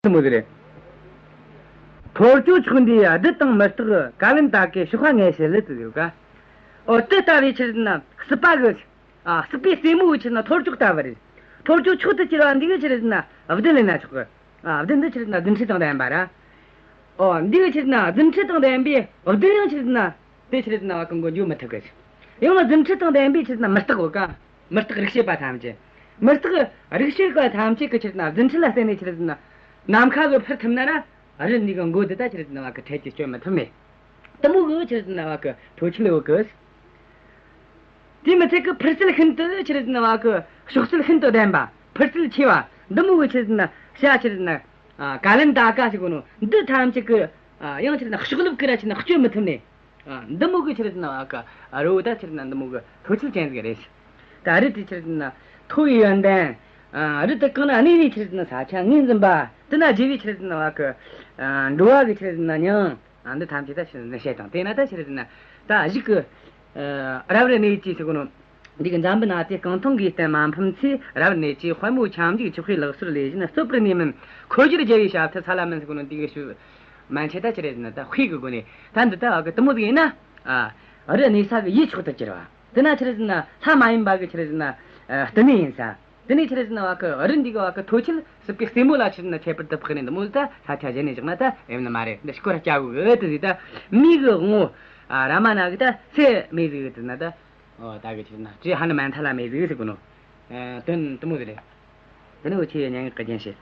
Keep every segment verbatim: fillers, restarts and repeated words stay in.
དེ་མོ་ཟིག་རེད། ཐོར་ཅོག་མཆོག་འདིས་བདུད་དང་མུ་སྟེགས། ཀ་ལན་ད་ཀའི་གཤོག་པ་ངེས་བྱེད་ལ་དེ་ཡོད་ཀ། ཨོ་དེ་ལྟ་བུའི་ཆི་རེད་ཟེར་ན་སྲིད་པ་གི། ཨ། སྲིད་པའི་རྩེ་མོ་གི་ཆི་རེད་ཟེར་ན་ཐོར་ཅོག་ལྟ་བུ་རེད། ཐོར་ཅོག་མཆོག་ཏུ་གྱུར་པ་འདི་གི་ཆི་རེད་ཟེར་ན་བདུད་ལེན་ན་ཆོག་གི། ཨ། བདུད་འདི་ཆི་རེད་ཟེར་ན་རྫུ་འཕྲུལ་དང་ལྡན་པ་ར། ཨོ་འདི་གི་ཆི་རེད་ཟེར་ན་རྫུ་འཕྲུལ་དང་ལྡན་པའི་བདུད་ཡང་ཆི་རེད་ཟེར་ན། དེ་ཆི་རེད་ཟེར་ན་བ་གི་མགོ་འགྱོ་མི་ཐུབ་གི། ཡང་ན་རྫུ་འཕྲུལ་དང་ལྡན་པའི་ཆི་རེད་ཟེར་ན་མུ་སྟེགས་གོ་ཀ། མུ་སྟེགས་རིག་བྱེད་པ་ཐམས་ཅད། མུ་སྟེགས་རིག་བྱེད་པ་ཐམས་ཅད་ཀྱི་ཆི་རེད་ཟེར་ན་རྫུ་འཕྲུལ་ལ་བརྟེན་ནས་ཆི་རེད་ཟེར་ན། ནམ་མཁའ་གི་འཕུར་ཐུབ་ན་ར། རི་འདི་གི་མགོ་འདི་ད་ཆི་རེད་ཟེར་ན་བ་གི་འཕྲལ་གྱིས་སྐྱོད་མི་ཐུབ་མེད། དེ་མོ་གི་ཆི་རེད་ཟེར་ན་བ་གི་མཐོ་ཁྱད་ཡོད་གི། དེ་མི་ཚད་ཀི་འཕུར་རྩལ་ཤིན་ཏུ་ཆི་རེད་ཟེར་ན་བ་གི་གཤོག་རྩལ་ཤིན་ཏུ་ལྡན་པ། འཕུར་རྩལ་ཆེ་བ། འདི་མོ་གི་ཆི་རེད་ཟེར་ན་བྱ་ཆི་རེད་ཟེར་ན། ཨ། ཀ་ལན་ད་ཀ་ཟེར་གོ་ནོ་འདི་ཐམས་ཅད་ཀྱི། ཨ། ཡང་ཆི་རེད་ཟེར་ན་གཤོག་རླབས་ཀྱིས་ར་ཆི་རེད་ཟེར་ན་སྐྱོད་མི་ཐུབ་ནས། ཨ། འདི་མོ་གི་ཆི་རེད་ཟེར་ན་བ་གི། ཨ། རི་བོ་ད་ཆི་རེད་ཟེར་ན་འདི་མོ་གི་མཐོ་ཁྱད་ཅན་ཟིག་རེད། ད་རི་དེ་ཆི་རེད་ཟེར་ན་མཐོ་བའི་ཡོན་ཏན། ཨ། རི་དེ་གང་ན་གནས་པའི་ཆི་རེད་ཟེར་ན་ས་ཆ་ངོས་འཛིན་པ། དེ་ན་རྒྱུ་བའི་ཆི་རེད་ཟེར་ན་བ་གི། ཨ། འགྲོ་བ་གི་ཆི་རེད་ཟེར་ན་མྱིང་། ཨ། འདི་ཐམས་ཅད་ད་ཆི་རེད་ཟེར་ན་བཤད་དང་། དེས་ན་ད་ཆི་རེད་ཟེར་ན་ད་གཞུག་གི། ཨ། རབ་རི་གནས་ཀྱི་ཟེར་གོ་ནོ། འདི་གི་འཛམ་བུ་ན་དེ་རྐང་འཐུང་གིས་གཏན་མ་ཕམ་ཚེ། རབ་རི་གནས་ཀྱི་དཔལ་མོ་ཁྱབ་འཇུག་ཆོག་ཤེས་ལག་སོར་ལས་བཞིན། རྩོད་པར་ནུས་མིན་འཁོར་སྒྱུར་རྒྱལ་བའི་ཞབས་མཐིལ་ས་ལ་མིན་ཟེར་གོ་ནོ། འདི་གི་ཞུ་མན་ཆད་ད་ཆི་རེད་ཟེར་ན་ད་དཔེ་གི་སྒོ་ནས་ད་འདི་ད་བ་གི་དེ་མོ་ཟིག་ཡིན་ན། ཨ། རི་གནས་ས་གི་ཡུལ་མཆོག་ཏུ་གྱུར་བ། དེ་ན་ཆི་རེད་ཟེར་ན་ལྷ་མ་ཡིན་པ་གི་ཆི་རེད་ཟེར་ན། ཨ། བསྟི་གནས་ཡིན་ས། དེ་ནས་ཆི་རེད་ཟེར་ན་བ་གི་རི་འདི་གི་བ་གི་མཐོ་ཁྱད་སྲིད་པའི་རྩེ་མོ་ལ་ཆི་རེད་ཟེར་ན་ཁྱད་པར་དུ་འཕགས་ནས་འདི་མོ་ཟིག་ད་ས་ཆ་གཞན་ནས་བཞག་ན་ད་ཡོད་ནི་མ་རེད། འདི་སྐོར་སྐྱ་གུ་གི་དེ་ཟིག་ད་མི་གི་དབང་བོ། ཨ། རཱ་མ་ན་གི་ད་སྲས་མེད་ཟིག་གི་དེ་ན་ད། ཨོ་ད་གི་ཆི་རེད་ན་སྤྲེའུ་ཧ་ནུ་མན་ཐ་ལ་མེད་ཟིག་ཟེར་གོ་ནོ། ཨ། དོན་དེ་མོ་ཟིག་རེད། དེ་ནི་འུ་ཆོས་སྙན་ངག་གི་རྒྱན་བཤད།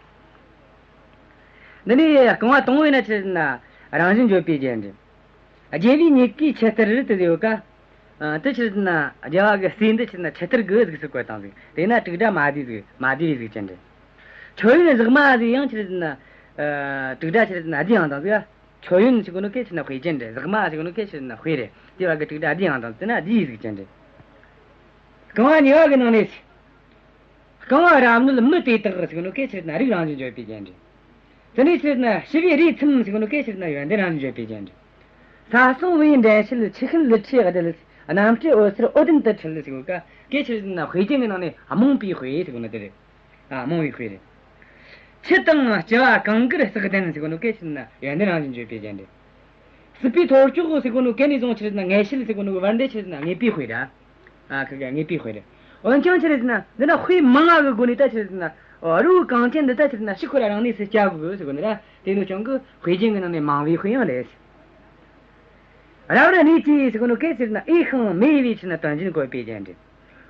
འདི་ནི་རྐང་བ་དང་བོ་ཡིན་ན་ཆི་རེད་ཟེར་ན་རང་བཞིན་བརྗོད་པའི་རྒྱན་རེད། རྒྱལ་བའི་མྱུ་གུའི་ཆུ་གཏེར་རི་དེ་ཡོད་ཀ། ཨ། དེ་ཆི་རེད་ཟེར་ན་རྒྱལ་བ་གི་སྲས་འདི་ཆི་རེད་ཟེར་ན་ཆུ་གཏེར་གི་གཟུགས་སུ་བཀོད་བཏང་ཟིག། དེས་ན་དྲུག་སྒྲ་མ་བསྡུས་ཟིག། མ་བསྡུས་པའི་གཟུགས་ཅན་རེད། མཆོད་ཡོན་ཟེགས་མ་ཟིག་ཡང་ཆི་རེད་ཟེར་ན། ཨ། དྲུག་སྒྲ་ཆི་རེད་ཟེར་ན་བསྡུས་ཡང་བཏང་ཟིག། མཆོད་ཡོན་ཟེར་གོ་ནོ་སྐད་ཆི་རེད་ན་དཔེ་ཅན་རེད། ཟེགས་མ་ཟེར་གོ་ནོ་སྐད་ཆི་རེད་ན་དཔེ་རེད། དེ་བ་གི་དྲུག་སྒྲ་བསྡུས་ཡང་བཏང་དེ་ན་བསྡུས་གཟུགས་ཅན་རེད། རྐང་བ་གཉིས་པ་གི་ནང་ནས། རྐང་བ་རབ་གནོད་མི་དེ་དག་ཟེར་གོ་ནོ་སྐད་ཆི་རེད་ན་རིགས་རང་བཞིན་བརྗོད་པའི་རྒྱན་རེད། དེ་ནས་ཆི་རེད་ན་ཞི་བའི་རིས་མཚམས་ཟེར་གོ་ནོ་སྐད་ཆི་རེད་ན་ཡོན་ཏན་རང་བཞིན་བརྗོད་པའི་རྒྱན་རེད། ས་སྲུང་བུའི་འགྲན་བྱེད་ཆུ་ཤེལ་ལི་ཁྲིའི་རྡུལ། གནམ་སྤྲེལ་འོད་ཟེར་འོད་ལྡན་དུ་འཁྲུལ་ཟེར་གོ་ཀ། སྐད་ཆི་རེད་ན་དཔེ་རྒྱན་གི་ནང་ནས་རྨོངས་པའི་དཔེ་ཟེར་གོ་ནོ་དེ་རེད། ཨ། རྨོངས་པའི་དཔེ་རེད། ཆུ་དང་ལྕི་བ་གང་དགར་བསྲེགས་ལྡན་ཟེར་གོ་ནོ་སྐད་ཆི་རེད་ན་ཡོན་ཏན་རང་བཞིན་བརྗོད་པའི་རྒྱན་རེད། སྲིད་པའི་ཐོར་ཅོག་ཟེར་གོ་ནོ་གན་ནས་བཟུང་ཆི་རེད་ན་ངེས་ཤེས་ཟེར་གོ་ནོ་བར་འདི་ཆི་རེད་ན་ངེས་པའི་དཔེ་རེད། ཨ། ཁི་ག་ངེས་པའི་དཔེ་རེད། འོན་ཀྱང་ཆི་རེད་ན་འདི་ན་དཔེ་མང་ང་གི་སྒོ་ནས་ད་ཆི་རེད་ན། ཨོ། རི་བོ་གངས་ཅན་འདི་ད་ཆི་རེད་ན་ཕྱིར་འཁོར་རང་གནས་སུ་བསྐྱལ་དགོས་ཟེར་གོ་ནི་ར། དེ་ནོ་ཅང་གི་དཔེ་རྒྱན་གི་ནང་ནས་མང་བའི་དཔེ་ཡང་རེད། རབ་རི་གནས་ཀྱི་ཟེར་གོ་ནོ་སྐད་ཆི་རེད་ན་འོས་ཤིང་མི་འོས་པའི་ཆི་རེད་ན་དོན་གཞན་བཀོད་པའི་རྒྱན་རེད།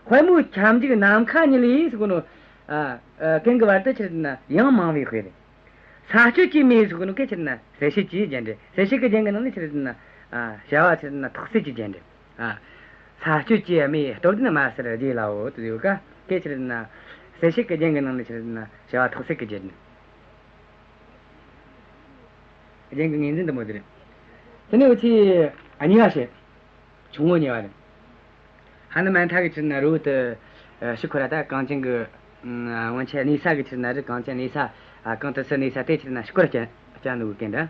དཔལ་མོ་ཁྱབ་འཇུག་ནམ་མཁའ་ཉིད་ལས་ཟེར་གོ་ནོ། ཨ། ཨ། གན་གི་བར་དུ་ཆི་རེད་ན་ཡང་མང་བའི་དཔེ་རེད། ས་སྤྱོད་ཀྱི་མེ་ཟེར་གོ་ནོ་སྐད་ཆི་རེད་ན་གསལ་བྱེད་ཀྱི་རྒྱན་རེད། གསལ་བྱེད་ཀྱི་རྒྱན་གི་ནང་ནས་ཆི་རེད་ན། ཨ། བྱ་བ་ཆི་རེད་ན་ཐོག་གསལ་གྱི་རྒྱན་རེད། ཨ། ས་སྤྱོད་ཀྱི་མེ་སྟོབས་ལྡན་དམར་སེར་རྒྱས་སླ་བོ་དེ་ཡོད་ཀ། སྐད་ཆི་རེད་ན་གསལ་བྱེད་ཀྱི་རྒྱན་གི་ནང་ནས་ཆི་རེད་ན་བྱ་བ་ཐོག་གསལ་གྱི་རྒྱན་རེད། རྒྱན་གྱི་ངོས་འཛིན་དེ་མོ་དེ་རེད། དེ་ནས་འུ་ཆོས་གཉིས་པ་བཤད། ཆུང་ངུ་གཉིས་པ་རེད། ཧ་ནུ་མན་ཐ་གི་ཆི་རེད་ན་རི་བོ་དེ། ཨ། ཕྱིར་འཁོར་ར་ད་གངས་ཅན་གི། ཨ། སྔོན་ཆད་གནས་ས་གི་ཆི་རེད་ན་རི་གངས་ཅན་གནས་ས། ཨ། གངས་ཏི་སེ་གནས་ས་དེ་ཆི་རེད་ན་ཕྱིར་འཁོར་བསྐྱལ་བསྐྱལ་འདུག་གི་གན་འདྲ།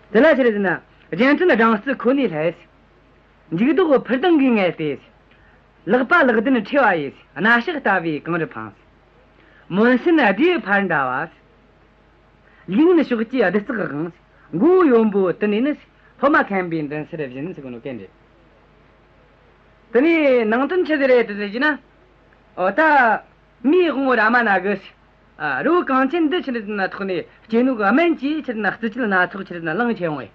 དེ་ལ་ཆི་རེད་ཟེར་ན། གཞན་ཕྲན་སྦྲང་རྩི་ཁོ་ནའི་སླད། འཇུག་ལྡོག་འཕུར་ལྡིང་གིས་ངལ་ཏེ། ལག་པ་ལག་ལྡན་ཁྲོས་པ་ཡིས། སྣ་ཞགས་ལྟ་བུའི་གངས་རི་འཕངས། མོན་སྲན་རྡེའུ་ཕར་འདྲ་བ། ལུས་ངན་ཕྱོགས་ཀྱི་རྡུལ་བརྩེགས་དབང་། མགོ་བོ་ཡོན་པོ་དུ་ནས་ནི། སློབ་མ་མཁན་པོའི་མདུན་སར་བཞིན་ཟེར་གོ་ནོ་གན་རེད། དེ་ནས་ནང་དོན་ཆི་ཟིག་རེད་དེ་ཟེར་གྱི་ན། འོ་ད། མིའི་དབང་བོ་རཱ་མ་ན་གི། ཨ། རི་བོ་གངས་ཅན་འདི་ཆི་རེད་ཟེར་ན་ཐོག་ནས་སྐྱེས་ནོ་གི་སྨན་གྱིས་ཆི་རེད་ན་རྩི་བཅུད་སྣ་ཚོགས་ཆི་རེད་ན་བླངས་བྱས་འོང་བས།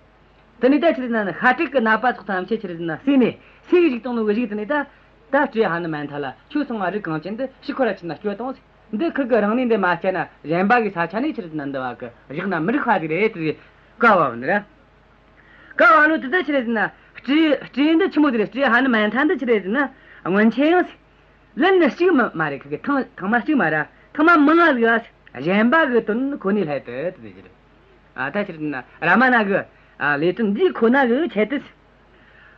དེ་ནས་ད་ཆི་རེད་ན་ཤ་དྲེག་གི་ནད་པ་ཚོ་ཐམས་ཅད་ཆི་རེད་ན་སེལ་ནས་སེལ་བའི་གཞུག་བཏང་ནོ་གི་གཞུག་དེ་ནས་ད། ད་སྤྲེའུ་ཧ་ནུ་མན་ཐ་ལ་ཁྱོད་སོང་ང་རི་གངས་ཅན་འདི་ཕྱིར་འཁོར་ར་ཆི་རེད་ན་སྐྱོལ་བཏང་ཟིག། འདི་ཁུར་གི་རང་གནས་འདི་མ་བསྐྱལ་ན་གཞན་པ་གི་ས་ཆ་ནས་ཆི་རེད་ན་འདི་བ་གི་བཞག་ན་མི་རིགས་པ་ཟིག་རེད་དེ་བཀའ་ཕབ་ནི་ར། བཀའ་ཕབ་ནོ་དེ་ད་ཆི་རེད་ཟེར་ན་སྤྲེའུ་སྤྲེའུ་འདི་ཆི་མོ་ཟིག་རེད། སྤྲེའུ་ཧ་ནུ་མན་ཐ་འདི་ཆི་རེད་ཟེར་ན་སྔོན་ཆད་ཡང་ཟིག། ལན་ནི་གཅིག་མ་མ་རེད། ཁི་གི་ཐེངས་ཐེངས་མ་གཅིག་མ་ར་ཐེངས་མ་མང་ང་ཟིག་ག་གཞན་པ་གི་དོན་ཁོ་ནའི་སླད་དུ་དེ་ཟེར་གྱི་རེད། ཨ། ད་ཆི་རེད་ཟེར་ན་རཱ་མ་ན་གི། ཨ། ལས་དོན་འདི་ཁོ་ན་གི་ཆེད་དུ།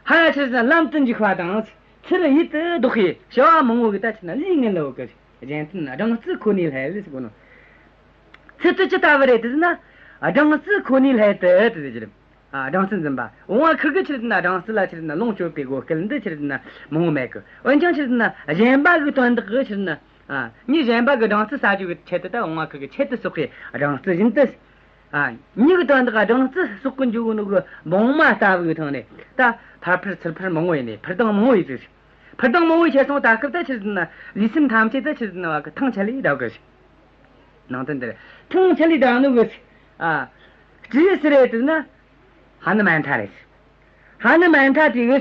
ཧ་ཡ་ཆི་རེད་ཟེར་ན་ལམ་དུ་འཇུག་པ་དང་། ཚུར་ཡིད་དུ་ལྡོག་པའི་བྱ་བ་མང་བོ་གི་ད་ཆི་རེད་ན་ལུས་ངན་ལ་བོ་གི་གཞན་དོན་སྦྲང་རྩི་ཁོ་ནའི་སླད་ཟེར་གོ་ནོ། ཚུལ་དུ་ཅི་ལྟ་བུ་རེད་དེ་ཟེར་ན། སྦྲང་རྩི་ཁོ་ནའི་སླད་དུ་དེ་ཟེར་གྱི་རེད། ཨ། སྦྲང་རྩི་འཛིན་པ། འོང་བ་ཁུར་གི་ཆི་རེད་ན་སྦྲང་རྩི་ལ་ཆི་རེད་ན་ལོངས་སྤྱོད་པའི་བགོ་སྐལ་འདི་ཆི་རེད་ན་མང་བོ་མེད་གི། འོན་ཀྱང་ཆི་རེད་ན་གཞན་པ་གི་དོན་དག་གི་ཆི་རེད་ན་ ཨ། མྱི་གཞན་པ་གི་སྦྲང་རྩི་ཟ་རྒྱུ་གི་ཆེད་དུ་ད་འོང་བ་ཁུ་གི་ཆེད་དུ་གསོག་གི་སྦྲང་རྩི་བཞིན་དུ། ཨ། མྱི་གི་དོན་དག་སྦྲང་རྩི་གསོག་གི་འཇུག་ནོ་གི་བོང་མ་ལྟ་བུ་གི་ཐོག་ནས་ད་ཕར་འཕུར་ཚུར་འཕུར་མང་བོ་ཡིན་ནས་འཕུར་ལྡང་མང་བོ་ཡིན་ཚུལ། འཕུར་ལྡང་མང་བོ་ཡིན་ཁྱེར་སོང་ད་སྐབས་ད་ཆི་རེད་ཟེར་ན་ལུས་སེམས་ཐམས་ཅད་ད་ཆི་རེད་ཟེར་ན་བ་གི་ཐང་ཆད་ལས་བསྡད་གི། ནང་དོན་འདིར་ཐང་ཆད་ལས་བསྡད་ནོ་གི། ཨ། སྤྲེའུ་སུ་རེད་ཟེར་ན། ཧ་ནུ་མན་ཐ་རེད། ཧ་ནུ་མན་ཐ་དེ་གི།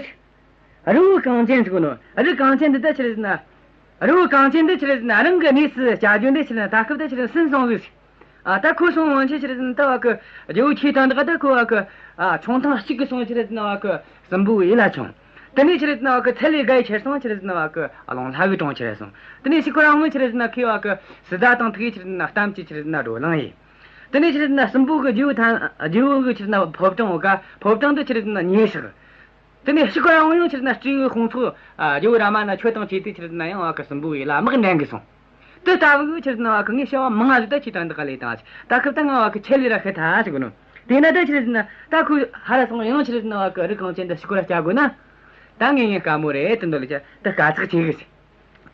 རི་བོ་གངས་ཅན་ཟེར་གོ་ནོ། རི་གངས་ཅན་འདི་ད་ཆི་རེད་ཟེར་ན། རི་བོ་གངས་ཅན་འདི་ཆི་རེད་ཟེར་ན་རང་གི་གནས་སུ་བྱ་རྒྱུ་འདི་ཆི་རེད་ཟེར་ན་ད་སྐབས་ད་ཆི་རེད་ཟིན་སོང་ཟིག། ཨ། ད་ཁོ་སོང་ངོ་ཆེ་ཆི་རེད་ཟེར་ན་ད་བ་གི་རྒྱལ་བོ་ཁྱེད་དང་འདི་ག་ད་ཁོ་བ་གི། ཨ། ཆུང་ཐང་གཅིག་གི་སོང་ཆི་རེད་ཟེར་ན་བ་གི་སྲིན་པོ་གི་ཡུལ་ལ་བྱོན། དེ་ནས་ཆི་རེད་ཟེར་ན་བ་གི་ཚལ་ལས་བརྒལ་ཁྱེར་སོང་ཆི་རེད་ཟེར་ན་བ་གི་རླུང་ལྷ་གི་གྲོང་ཁྱེར་སོང་། དེ་ནས་ཕྱིར་ཁོ་རང་ངོ་ཆི་རེད་ཟེར་ན་ཁོས་བ་གི་སི་ཏཱ་དང་ཐུག་ཆི་རེད་ཟེར་ན་གཏམ་གྱི་ཆི་རེད་ཟེར་ན་བགྲོ་གླེང་ཡིན། དེ་ནས་ཆི་རེད་ཟེར་ན་སྲིན་པོ་གི་རྗེ་བོ་ཐ། རྗེ་བོ་གི་ཆི་རེད་ཟེར་ན་ཕོ་བྲང་བ་ག་ཕོ་བྲང་དུ་ཆི་རེད་ཟེར་ན་ཉེ་ཞག། དེ་ནས་ཕྱིར་ཁོ་རང་ཡང་ཆི་རེད་ཟེར་ན་སྤྲེའུ་ཁོང་ཚོ། ཨ། རྗེ་བོ་རཱ་མ་ན་ཁྱོད་དང་བཅས་ཏེ་ཆི་རེད་ཟེར་ན་ཡང་བ་གི་སྲིན་པོ་ཡུལ་ལ་དམག་འདྲེན་གི་སོང་། དེ་ལྟ་བུ་ཆི་རེད་ཟེར་ན་བ་གི་ངས་བྱ་བ་མང་ང་ཟིག་ད་ཁྱེད་དང་འདི་ག་ལས་དང་ད་སྐབས་ད་ང་བ་གི་ཆད་ལས་ར་ཤི་ཐལ་ཟེར་གོ་ནོ། དེ་ན་ད་ཆི་རེད་ཟེར་ན་ད་ཁོས་ཧ་ར་སོང་ཡང་ཆི་རེད་ཟེར་ན་བ་གི་རི་གངས་ཅན་དུ་ཕྱི་སྐོར་ར་བསྐྱལ་དགོས་ན། ད་ངས་ངའི་དཀའ་མོ་རེད་དེ་འདོད་ལ་ཆ་ད་དཀའ་ཚེགས་ཆེ་གི་ཟེར།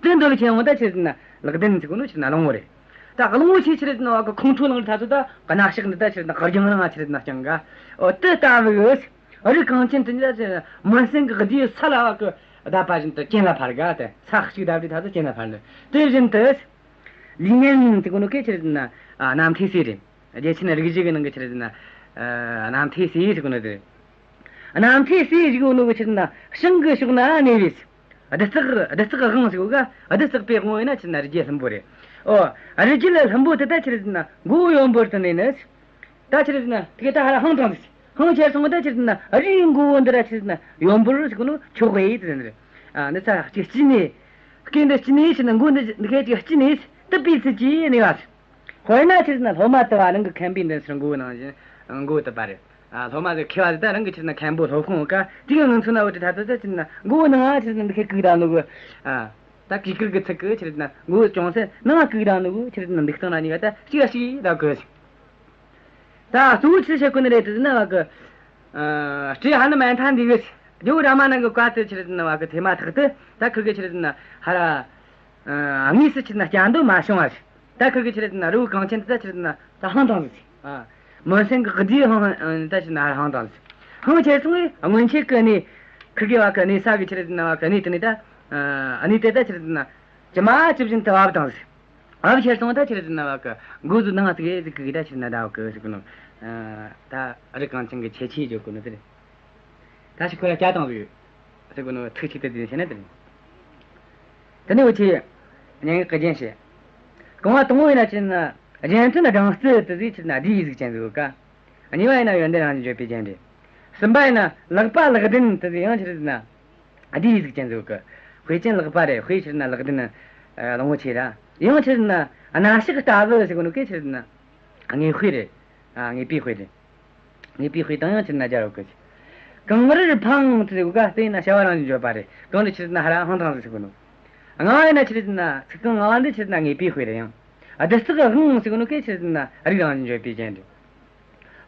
དེ་འདོད་ལ་ཆེ་འོང་ད་ཆི་རེད་ཟེར་ན་ལག་ལྡན་ཟེར་གོ་ནོ་ཆི་རེད་ཟེར་ན་གླང་བོ་རེད། ད་གླང་བོ་ཆེ་ཆི་རེད་ཟེར་ན་བ་གི་ཁོང་ཁྲོ་ལངས་ད་ཚོ་ད་གནའ་ཤག་འདི་ད་ཆི་རེད་ཟེར་ན་གར་རྒྱང་རིང་ང་ཆི་རེད་ཟེར་ན་རྐྱང་ག། འོ་དེ་ལྟ་བུ་གི། རི་གངས་ཅན་དུ་ཉལ་ཞིང་མོན་སྲན་གྱི་རྡུལ་ས་ལ་བ་གི་བརྡབས་པ་བཞིན་དུ་གྱེན་ལ་འཕར་ག་སྟེ་ས་གཅིག་བརྡབས་དུས་ད་དུ་གྱེན་ལ་འཕར་ནི་དེ་བཞིན་དུ། ལུས་ངན་ཟེར་གོ་ནོ་གན་ཆི་རེད་ཟེར་ན་རྣམ་ཐོས་སྲས་རེད། རྒྱལ་ཆེན་རིགས་བཞི་གི་ནང་གི་ཆི་རེད་ཟེར་ན་རྣམ་ཐོས་སྲས་ཟེར་གོ་ནོ་དེ། རྣམ་ཐོས་སྲས་ཟེར་གོ་ནོ་གི་ཆི་རེད་ཟེར་ན་བྱང་གི་ཕྱོགས་ན་གནས་པའི། རྡུལ་བརྩེགས་རྡུལ་བརྩེགས་དབང་ཟེར་གོ་ག་རྡུལ་བརྩེགས་པའི་དབང་བས་ན་ཆི་རེད་ཟེར་ན་རི་རྒྱལ་ལྷུན་པོ་རེད། ཨོ། རི་རྒྱལ་ལྷུན་པོ་དེ་ད་ཆི་རེད་ཟེར་ན་མགོ་བོ་ཡོན་པོར་དུ་གནས་ནི། ད་ཆི་རེད་ཟེར་ན་དེ་ག་ད་ཧ་ལ་ཧང་དང་ཟིག་ཧང་ཆེར་སོང་ད་ཆི་རེད་ཟེར་ན་རིའི་མགོ་བོ་འདི་ར་ཆི་རེད་ཟེར་ན་ཡོན་པོར་ཟེར་གོ་ནོ་ཆོག་གི་ཡིན་ཟེར་ནི་རེད། ཨ་འདི་ཚ་གཅིག་སྐྱིད་ནས། སྐད་འདི་སྐྱིད་ནས་ཆི་རེད་ཟེར་ན་མགོ་འདི་འདི་ག་ཅིག་སྐྱིད་ནས་དུད་པའི་ཚུལ་གྱིས་གནས་པ། དཔེར་ན་ཆི་རེད་ཟེར་ན་སློབ་མ་དུ་བ་རང་གི་མཁན་པོའི་མདུན་སར་མགོ་བོ་ནང་བཞིན་མགོ་བོ་དུད་པ་རེད། ཨ་སློབ་མ་ཟིག་མཁས་པ་ཟིག་ད་རང་གི་ཆི་རེད་ཟེར་ན་མཁན་པོ་སློབ་དཔོན་བ་ཀ་དེ་གི་ངང་ཚུལ་ན་བུ་དེ་ད་ད་ད་ཆི་རེད་ཟེར་ན་མགོ་བོ་ནང་ང་ཆི་རེད་ཟེར་ན་འདི་ག་གུག་དང་ནོ་གི། ཨ་ད་གུས་བཀུར་གི་ཚུལ་གི་ཆི་རེད་ཟེར་ན་མགོ་བོ་ཅུང་ཟད་ནང་ང་གུག་དང་ནོ་གི་ཆི་རེད་ཟེར་ན་འདུག་སྟངས་ན་གཉིས་ཀ་ད་གཅིག་ག་གཅིག་ད་གི། ད་གཙོ་བོ་ཆི་བཤད་གོ་ནི་རེད་དེ་ཟེར་ན་བ་གི། ཨ་སྤྲེའུ་ཧ་ནུ་མན་ཐ་འདི་གི་རྒྱལ་བོ་རཱ་མ་ན་གི་བཀའ་དེ་ཆི་རེད་ཟེར་ན་བ་གི་དེ་མ་ཐག་ཏུ་ད་ཁུ་གི་ཆི་རེད་ཟེར་ན་ཧ་ར། ཨ་དངོས་སུ་ཆི་རེད་ཟེར་ན་བསྐྱལ་འདོད་མ་བྱུང་བ་ཞིག་ད་ཁུ་གི་ཆི་རེད་ཟེར་ན་རི་བོ་གངས་ཅན་དུ་ད་ཆི་རེད་ཟེར་ན་ད་ཧང་དང་ཟིག་ཨ་མོན་སྲན་གི་རྡུལ་ཧང་ད་ཆི་རེད་ཟེར་ན་ཧང་དང་ཟིག་ཧང་ཆེར་སོང་བས་སྔོན་ཆད་གི་གནས་ཁུ་གི་བ་གི་གནས་ས་གི་ཆི་རེད་ཟེར་ན་བ་གི་གནས་དེ་ནས་ད་ཨ་གནས་དེ་ད་ཆི་རེད་ཟེར་ན་ཇི་མ་ཇི་བཞིན་དུ་བབས་དང་ཟིག་བབས་ཁྱེར་སོང་ད་ཆི་རེད་ཟེར་ན་བ་གི་མགོ་ཟུག་ནང་ང་ཟིག་ཨེ་ཟིག་གི་ད་ཆི་རེད་ཟེར་ན་ཟླ་བ་གི་ཟེར་གི་ནོ། ཨ་ད་རི་གངས་ཅན་གི་ཁྱད་ཆོས་བརྗོད་གི་ནོ་དེ་རེད། ད་ཞིག་ཁོ་ལ་བསྐྱལ་བཏང་ཟིག་ཟེར་གི་ནོ་ཐུགས་གཅིག་ཏུ་བསྡུས་ནས་བཤད་ན་དེ་རེད། དེ་ནས་འུ་ཆོས་སྙན་ངག་གི་རྒྱན་བཤད། རྐང་བ་དང་པོ་ཡིན་ན་ཆི་རེད་ཟེར་ན་རྒྱན་དོན་སྦྲང་རྩི་དེ་ཟིག་ཆི་རེད་ཟེར་ན་བསྡུས་ཡི་གཟུགས་ཅན་ཟིག་ཡོད་ཀ་གཉིས་པ་ཡིན་ན་ཡོན་ཏན་རང་བཞིན་བརྗོད་པའི་རྒྱན་རེད། གསུམ་པ་ཡིན་ན་ལག་པ་ལག་ལྡན་དེ་ཟིག་ཡང་ཆི་རེད་ཟེར་ན། བསྡུས་ཡི་གཟུགས་ཅན་ཟིག་གི། དཔེ་ཅན་ལག་པ་རེད། དཔེ་ཆི་རེད་ཟེར་ན་ལག་ལྡན། ཨ་གླང་པོ་ཆེ་ར། ཡང་ཆི་རེད་ཟེར་ན་སྣ་ཞགས་ལྟ་བུ་ཟེར་གོ་ནོ་གན་ཆི་རེད་ཟེར་ན། དངོས་དཔེ་རེད། ཨ་དངོས་པོའི་དཔེ་རེད། དངོས་པོའི་དཔེ་དང་ཡང་ཆི་རེད་ཟེར་ན་སྦྱར་ཡོད་གི། གངས་རིར་འཕངས་ཟེར་གོ་ག་དེ་ཡིན་ན་བྱ་བ་རང་བཞིན་བརྗོད་པ་རེད། གངས་རི་ཆི་རེད་ཟེར་ན་ཧ་ར་ཧང་དང་ཟེར་གོ་ནོ། ལྔ་བ་ཡིན་ན་ཆི་རེད་ཟེར་ན་ཚིག་རྐང་ལྔ་བ་འདི་ཆི་རེད་ཟེར་ན་དངོས་པོའི་དཔེ་རེད། ཡང་རྡུལ་བརྩེགས་དབང་ཟེར་གོ་ནོ་གན་ཆི་རེད་ཟེར་ན་རིགས་རང་བཞིན་བརྗོད་པའི་རྒྱན་རེད།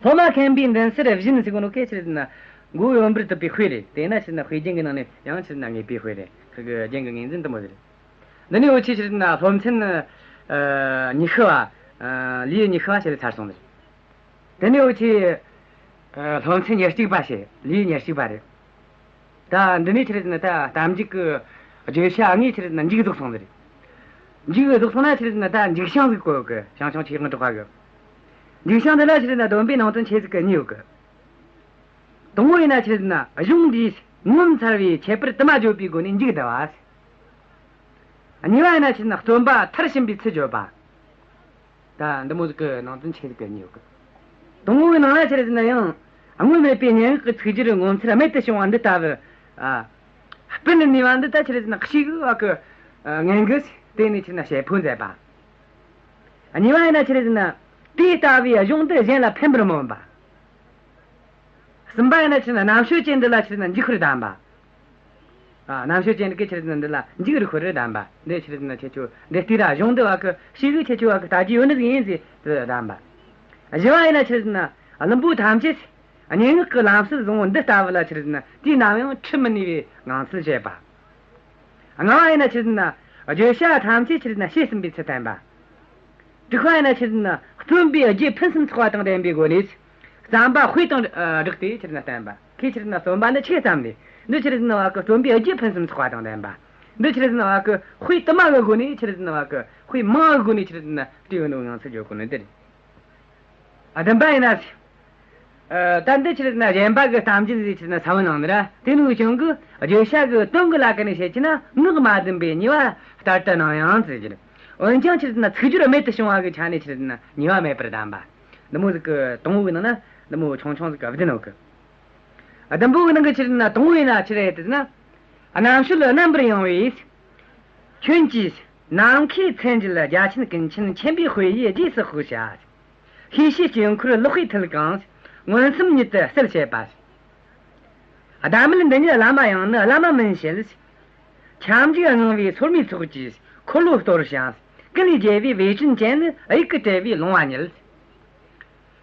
སློབ་མ་མཁན་པོའི་མདུན་སར་བཞིན་ཟེར་གོ་ནོ་གན་ཆི་རེད་ཟེར་ན་མགོ་བོ་ཡོན་པོར་དུད་པའི་དཔེ་རེད། དེ་ན་ཆི་རེད་ཟེར་ན་དཔེ་རྒྱན་གྱི་ནང་ནས་ཡང་ཆི་རེད་ཟེར་ན་དངོས་པོའི་དཔེ་རེད། ཁུ་གི་རྒྱན་གྱི་ངོས་འཛིན་དུ་མོ་ཟེར། འདི་ནས་འུ་ཆོས་ཆི་རེད་ཟེར་ན་སློབ་ཚན་ཨ་ཉི་ཤུ་བ། ཨ་ལེའུ་ཉི་ཤུ་བ་བཤད་ཚར་སོང་ཟེར། དེ་ནས་འུ་ཆོས་ཨ་སློབ་ཚན་ཉེར་གཅིག་པ་བཤད། ལེའུ་ཉེར་གཅིག་པ་རེད། ད་འདི་ནས་ཆི་རེད་ཟེར་ན་ད་གཏམ་རྒྱུད་ཀྱི་བརྗོད་བྱ་དངོས་ཆི་རེད་ཟེར་ན་མཇུག་རྫོགས་སོང་ཟེར། མཇུག་རྫོགས་སོང་ན་ཆི་རེད་ཟེར་ན་ད་མཇུག་བྱང་ཟིག་བཀོད་ཡོད་གི། ཞང་ཞུང་ཆོས་དབང་གྲགས་པ་གི། མཇུག་བྱང་འདི་ལ་ཆི་རེད་ཟེར་ན་སྡོམ་པའི་ནང་དོན་ཆེ་ཟིག་གི་གཉིས་ཡོད་གི། དང་པོ་ཡིན་ན་ཆི་རེད་ཟེར་ན་གཞུང་འདིས་ངོ་མཚར་བའི་ཁྱད་པར་དུ་མ་བརྗོད་པའི་སྒོ་ནས་མཇུག་བསྡུ་བ། གཉིས་པ་ཡིན་ན་ཆི་རེད་ཟེར་ན་རྩོམ་པ་མཐར་ཕྱིན་པའི་ཚུལ་བརྗོད་པ། ད་འདི་མོ་ཟིག་གི་ནང་དོན་ཆེ་ཟིག་གི་གཉིས་ཡོད་གི། དང་པོའི་ནང་ལ་ཆི་རེད་ཟེར་ན་ཡང་སྔོན་མེད་པའི་སྙན་ངག་གི་ཚིག་སྦྱོར་ངོ་མཚར་རྨད་དུ་བྱུང་བ་འདི་ལྟ་བུ། ཨ་སྤུ་ནས་ནུས་པ་འདི་ད་ཆི་རེད་ཟེར་ན་ཤེས་གི་བ་གི། ཨ་ངན་གི་དེ་ནས་ཆི་རེད་ཟེར་ན་ཞེ་ཕོད་མཛད་པ། གཉིས་པ་ཡིན་ན་ཆི་རེད་ཟེར་ན་དེ་ལྟ་བུའི་གཞུང་འདི་གཞན་ལ་ཕན་པར་སྨོན་པ། གསུམ་པ་ཡིན་ན་ཆི་རེད་ཟེར་ན་རྣམ་དཔྱོད་ཅན་འདི་ལ་ཆི་རེད་ཟེར་ན་འཇུག་པར་གདམས་པ། ཨ་རྣམ་དཔྱོད་ཅན་གྱིས་ཆི་རེད་ཟེར་ན་འདི་ལ་འཇུག་པར་གདམས་པ། འདི་ཆི་རེད་ཟེར་ན་ཁྱེད་ཆོ་འདི་ལྟའི་ར་གཞུང་འདི་བ་གི་ཤེས་གི་ཁྱེད་ཆོ་བ་གི་ལྟ་རྒྱུ་ཡོད་ནི་ཟིག་ཡིན་ཟེར་དེ་གདམས་པ། བཞི་བ་ཡིན་ན་ཆི་རེད་ཟེར་ན་བླུན་པོ་ཐམས་ཅད་སྙན་ངག་གི་ལམ་སྲོལ་བཟང་བོ་འདི་ལྟ་བུ་ལ་ཆི་རེད་ཟེར་ན་དུས་ནམ་ཡང་ཁྲིད་མི་ནུས་པའི་ངང་ཚུལ་བྱེད་པ། ལྔ་བ་ཡིན་ན་ཆི་རེད་ཟེར་ན་ བརྗོད་བྱ་ཐམས་ཅད་ཆི་རེད་ན་བྱས་ཟིན་པའི་ཚུལ་བསྟན་པ། དྲུག་པ་ཡིན་ན་ཆི་རེད་ན་རྩོམ་པའི་རྒྱུ་ཕུན་སུམ་ཚོགས་པ་དང་ལྡན་པའི་སྒོ་ནས། རྩོམ་པ་དཔེ་དང་སྦྲགས་ཏེ་ཆི་རེད་ན་བསྟན་པ། ཁོས་ཆི་རེད་ན་རྩོམ་པ་འདི་ཆི་ཙམ་ལས། འདི་ཆི་རེད་ན་བ་གི་རྩོམ་པའི་རྒྱུ་ཕུན་སུམ་ཚོགས་པ་དང་ལྡན་པ། འདི་ཆི་རེད་ན་བ་གི་དཔེ་དུ་མ་གི་སྒོ་ནས་ཆི་རེད་ན་བ་གི་དཔེ་མང་གི་སྒོ་ནས་ཆི་རེད་ན་བྲིས་ཡོད་ནོ་ཡང་ཚུལ་བརྗོད་གོ་ནི་འདི་རེད། ཨ། བདུན་པ་ཡིན་ན། ཨ། ད་འདི་ཆི་རེད་ན་གཞན་པ་གི་གཏམ་རྒྱུད་ཟིག་ཆི་རེད་ན་ས་བོན་ནང་ནི་ར། དེ་ནི་ཀྱང་གི་བརྗོད་བྱ་གི་དོན་གི་ལ་ཀ་ནས་བཤད་ཀྱི་ན་ངག་མ་བདེན་པའི་ཉེས་པ་ལྟར་དུ་སྣང་ཡང་ཟེར་གྱི་རེད། འོན་ཀྱང་ཆི་རེད་ན་ཚིག་སྦྱོར་རྨད་དུ་བྱུང་བ་གི་ཆ་ནས་ཆི་རེད་ན་ཉེས་པ་མེད་པར་གདམས་པ། འདི་མོ་ཟིག་གི་དང་པོ་གི་ནང་ན་འདི་མོ་ཆུང་ཆུང་ཟིག་གི་བདུན་ཡོད་གི། ཨ། བདུན་པོ་གི་ནང་གི་ཆི་རེད་ན་དང་པོ་ཡིན་ན་ཆི་རེད་ཟེར་ན། རྣམ་དཔྱོད་རྣམ་པར་ཡངས་པས། ཁྱོད་ཀྱིས་ནམ་མཁའི་མཚན་བརྗོད་རྒྱ་ཆེན་ཀུན་མཁྱེན་མཁྱེན་པའི་དཔེ་ཡིས་རྗེས་སུ་དཔོག་བྱ། ཤེས་བྱའི་དཀྱིལ་འཁོར་ལག་པས་མཐིལ་གང་། མངོན་སུམ་ཉིད་དུ་གསལ་བྱེད་པ། ཟླ་མེད་འདི་ཉིད་བླ་མ་ཡང་ནི་བླ་མ་མིན་བྱེད། ཁྱབ་འཇུག་དངངས་པའི་སོར་མོའི་ཚོགས་ཀྱིས་འཁོར་ལོ་གཏོར་ཞིང་། ཀུན་ལས་རྒྱལ་བའི་བེ་ཅོན་ཅན་ནི་དབྱུག་གུ་བྲལ་བའི་ལོང་བ་ཉིད།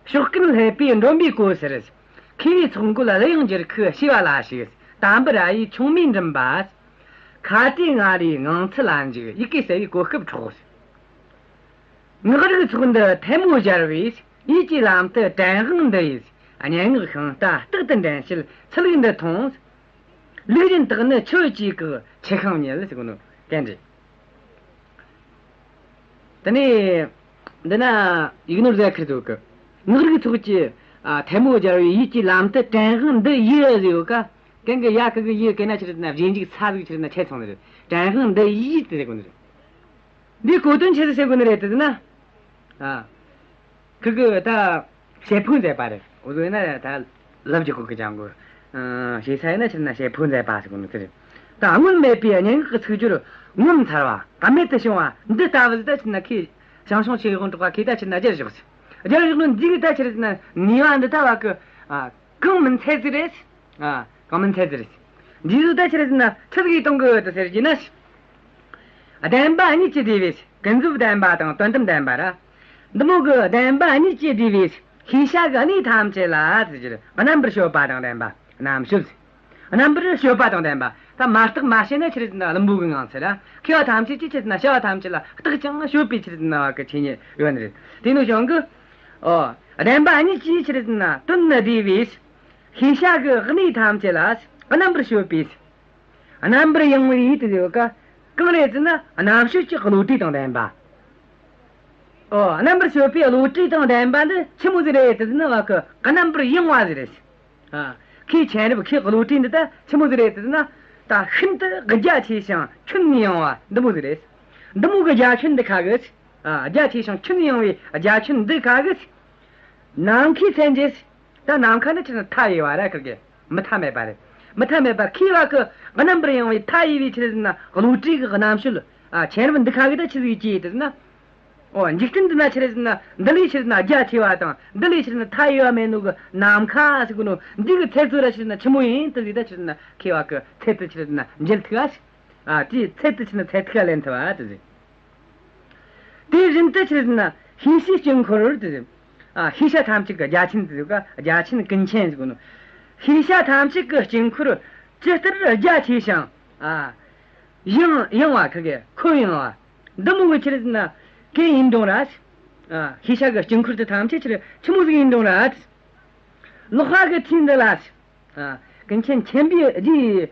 ཕྱོགས་ཀུན་ལྷོད་པའི་མགྲོན་པོའི་གོ་སར། མཁས་པའི་ཚོགས་འགོད་གླུ་དབྱངས་འགྱུར་ཁུག་ཤེས་པ་ལ་ཞུགས། དམ་པ་ར་ཡི་ཆུང་མའི་མགྲིན་པ། ཁྭ་ཏའི་ང་རོའི་ངང་ཚུལ་ལ་འཇུག་ཡི་གེ་གསལ་བའི་གོ་སྐབས་འཕྲོག། ངག་རིག་ཚོགས་འདི་ཐལ་མོ་སྦྱར་བས། ཡིད་ཀྱི་ལམ་དུ་དྲན་དབང་འདི་ཡིས། སྙན་ངག་ཤིང་རྟ་རྟག་ཏུ་འདྲེན་བྱེད་ཚུལ་ལུགས་འདི་མཐོང་། ལུགས་གཞན་དག་ནི་ཆོས་ཀྱི་བཀའ། ཆུ་ཤིང་ཉིད་ཟེར་གོ་ནོ་གན་རེད། དེ་ནས་འདི་ན་ཡིག་ནོར་ཟེར་ཁུར་འདུག་གི། ངག་རིག་ཚོགས་ཀྱི། ཨ། ཐལ་མོ་སྦྱར་བའི་ཡིད་ཀྱི་ལམ་དུ་དྲན་དབང་འདི་ཡིས་ཟེར་ཡོད་ཀ། གན་གི་ཡ་གི་གི་ཡི་གན་ན་ཆི་རེད་ན་རྗེས་འཇུག་ས་ཟིག་ཆི་རེད་ན་ཆད་སོང་ནི་རེད། དྲན་དབང་འདི་ཡིས་ཟེར་གོ་ནི་རེད། འདིའི་གོ་དོན་ཆི་ཟིག་ཟེར་གོ་ནི་རེད་ཟེར་ན། ཨ། ཁི་གི་ད་བྱེད་ཕོད་མཛད་པ་རེད། འུ་ཚོ་ཡིན་ན་ད་ལབ་རྒྱག་གོ་གི་ཅང་གོ། ཨ། ཞེ་ས་ཡིན་ན་ཕྱིར་ན་བྱེད་ཕོད་མཛད་པ་ཟེར་གོ་ནི་དེ་རེད། ད་སྔོན་མེད་པའི་སྙན་ངག་གི་ཚིག་སྦྱོར་ངོ་མཚར་བ་རྨད་དུ་བྱུང་བ་འདི་ལྟ་བུ་ཟིག་ད་ཕྱིར་ན་ཁོས་ཞང་ཞུང་ཆོས་དབང་གྲགས་པ་ཁོས་ད་ཕྱིར་ན་སྦྱར་བཞག་ཟེར། སྦྱར་བཞག་ནོ་འདི་གི་ད་ཕྱིར་ན་ནུས་པ་འདི་ལྟ་བ་གི། ཨ། གང་མིན་ཚད་ཟིག་རེད། ཨ། གང་མིན་ཚད་ཟིག་རེད། འདི་ཚོ་ད་ཕྱིར་ན་ཁྲིད་ཀྱི་གཏོང་གི་ཡོད་དོ་ཟེར་གྱི་ན། བདེན་པ་གཉིས་ཀྱིས་བསྡུས་པའི་ཀུན་རྫོབ་བདེན་པ་དང་དོན་དམ་བདེན་པ་ར། འདི་མོ་གི་བདེན་པ་གཉིས་ཀྱིས་བསྡུས་པའི་ཤེས་བྱ་གི་གནས་ཐམས་ཅད་ལ་ཟེར་གྱི་རེད། རྣམ་པར་དཔྱོད་པ་དང་ལྡན་པ། རྣམ་དཔྱོད། རྣམ་པར་དཔྱོད་པ་དང་ལྡན་པ། ད་མ་བརྟགས་མ་དཔྱད་ན་ཕྱིར་ན་བླུན་པོ་གི་ངང་ཚུལ་ར། མཁས་པ་ཐམས་ཅད་ཀྱིས་ཕྱིར་ན་བྱ་བ་ཐམས་ཅད་ལ་བརྟག་ཅིང་དཔྱོད་པའི་ཕྱིར་ན་བ་གི་ཆོས་ཉིད་ཡོད་ནི་རེད། དེ་ནོ་ཀྱང་གི། ཨོ། བདེན་པ་གཉིས་ཀྱིས་ཕྱིར་ན་དོན་ནི་བསྡུས་པའི། ཤེས་བྱ་གི་གནས་ཐམས་ཅད་ལ་རྣམ་པར་དཔྱོད་པའི། རྣམ་པར་ཡངས་པའི་ཡིད་དུ་ཡོད་ཀ། གང་རེད་ཟེར་ན་རྣམ་དཔྱོད་ཀྱི་བློ་གྲོས་དང་ལྡན་པ། ཨོ། རྣམ་པར་དཔྱོད་པའི་བློ་གྲོས་དང་ལྡན་པ་འདི་ཆི་མོ་ཟིག་རེད་ཟེར་ན་བ་གི་རྣམ་པར་ཡངས་པ་ཟིག་རེད། ཨ། ཁོའི་མཁྱེན་རབ་ཁོའི་བློ་གྲོས་འདི་ད་ཆི་མོ་ཟིག་རེད་ཟེར་ན། ད་ཤིན་ཏུ་རྒྱ་ཆེ་ཞིང་ཁྱོན་ནས་ཡངས་པ་འདི་མོ་ཟིག་རེད། འདི་མོ་གི་རྒྱ་ཁྱོན་འདི་ཁ་གི། ཨ། རྒྱ་ཆེ་ཞིང་ཁྱོན་ནས་ཡངས་པའི་རྒྱ་ཁྱོན་འདི་ཁ་གི། ནམ་མཁའི་མཚན་བརྗོད། ད་ནམ་མཁའ་ནི་ཆི་ཟེར་ན་མཐའ་ཡས་པ་ར་ཁིར་གི། མུ་མཐའ་མེད་པ་རེད། མུ་མཐའ་མེད་པ་ཁོའི་བ་གི་རྣམ་པར་ཡངས་པའི་མཐའ་ཡས་པའི་ཆི་ཟེར་ན་བློ་གྲོས་ཀྱི་རྣམ་དཔྱོད། ཨ། མཁྱེན་རབ་འདི་ཁ་གི་ད་ཆི་ཟིག་གི་ཟེར་ན། ཨོ། འཇིག་རྟེན་འདི་ན་ཆི་ཟེར་ན་འདི་ལས་ཆི་ཟེར་ན་རྒྱ་ཆེ་བ་དང་འདི་ལས་ཆི་ཟེར་ན་མཐའ་ཡས་པ་མེད་ནོ་གི་ནམ་མཁའ་ཟེར་གོ་ནོ་འདི་གི་ཚད་ཚོད་ར་ཆི་ཟེར་ན་ཆི་མོ་ཡིན་དེ་ཟིག་ད་ཆི་ཟེར་ན་ཁོའི་བ་གི་ཚད་དུ་ཆི་ཟེར་ན་འཇལ་ཐུབ་ཨ། ཨ། དེའི་ཚད་དུ་ཆི་ཟེར་ན་ཚད་ཐིག་ལེན་ཐུབ་ཨ་དེ་ཟིག་དེ་བཞིན་དུ་ཆི་ཟེར་ན་ཤེས་བྱའི་དཀྱིལ་འཁོར་དེ་ཟེར། ཨ། ཤེས་བྱ་ཐམས་ཅད་ཀྱི་རྒྱ་ཁྱོན་དེ་ཟེར་ག། རྒྱ་ཁྱོན་ཀུན་མཁྱེན་ཟེར་གོ་ནོ། ཤེས་བྱ་ཐམས་ཅད་ཀྱི་དཀྱིལ་འཁོར་ཇི་ལྟར་རྒྱ་ཆེ་ཞིང་། ཨ། ཡངས་ཡངས་པ་ཁ་གི་ཁོད་ཡངས་པ། འདི་མོ་གི་ཆི་ཟེར་ན་གན་ཡིན་རུང་ར། ཨ། ཤེས་བྱ་གི་དཀྱིལ་འཁོར་དེ་ཐམས་ཅད་ཆི་ཆི་མོ་ཟིག་ཡིན་རུང་ར། ལག་པ་གི་མཐིལ་འདི་ལ། ཨ། ཀུན་མཁྱེན་མཁྱེན་པའི་རྗེས།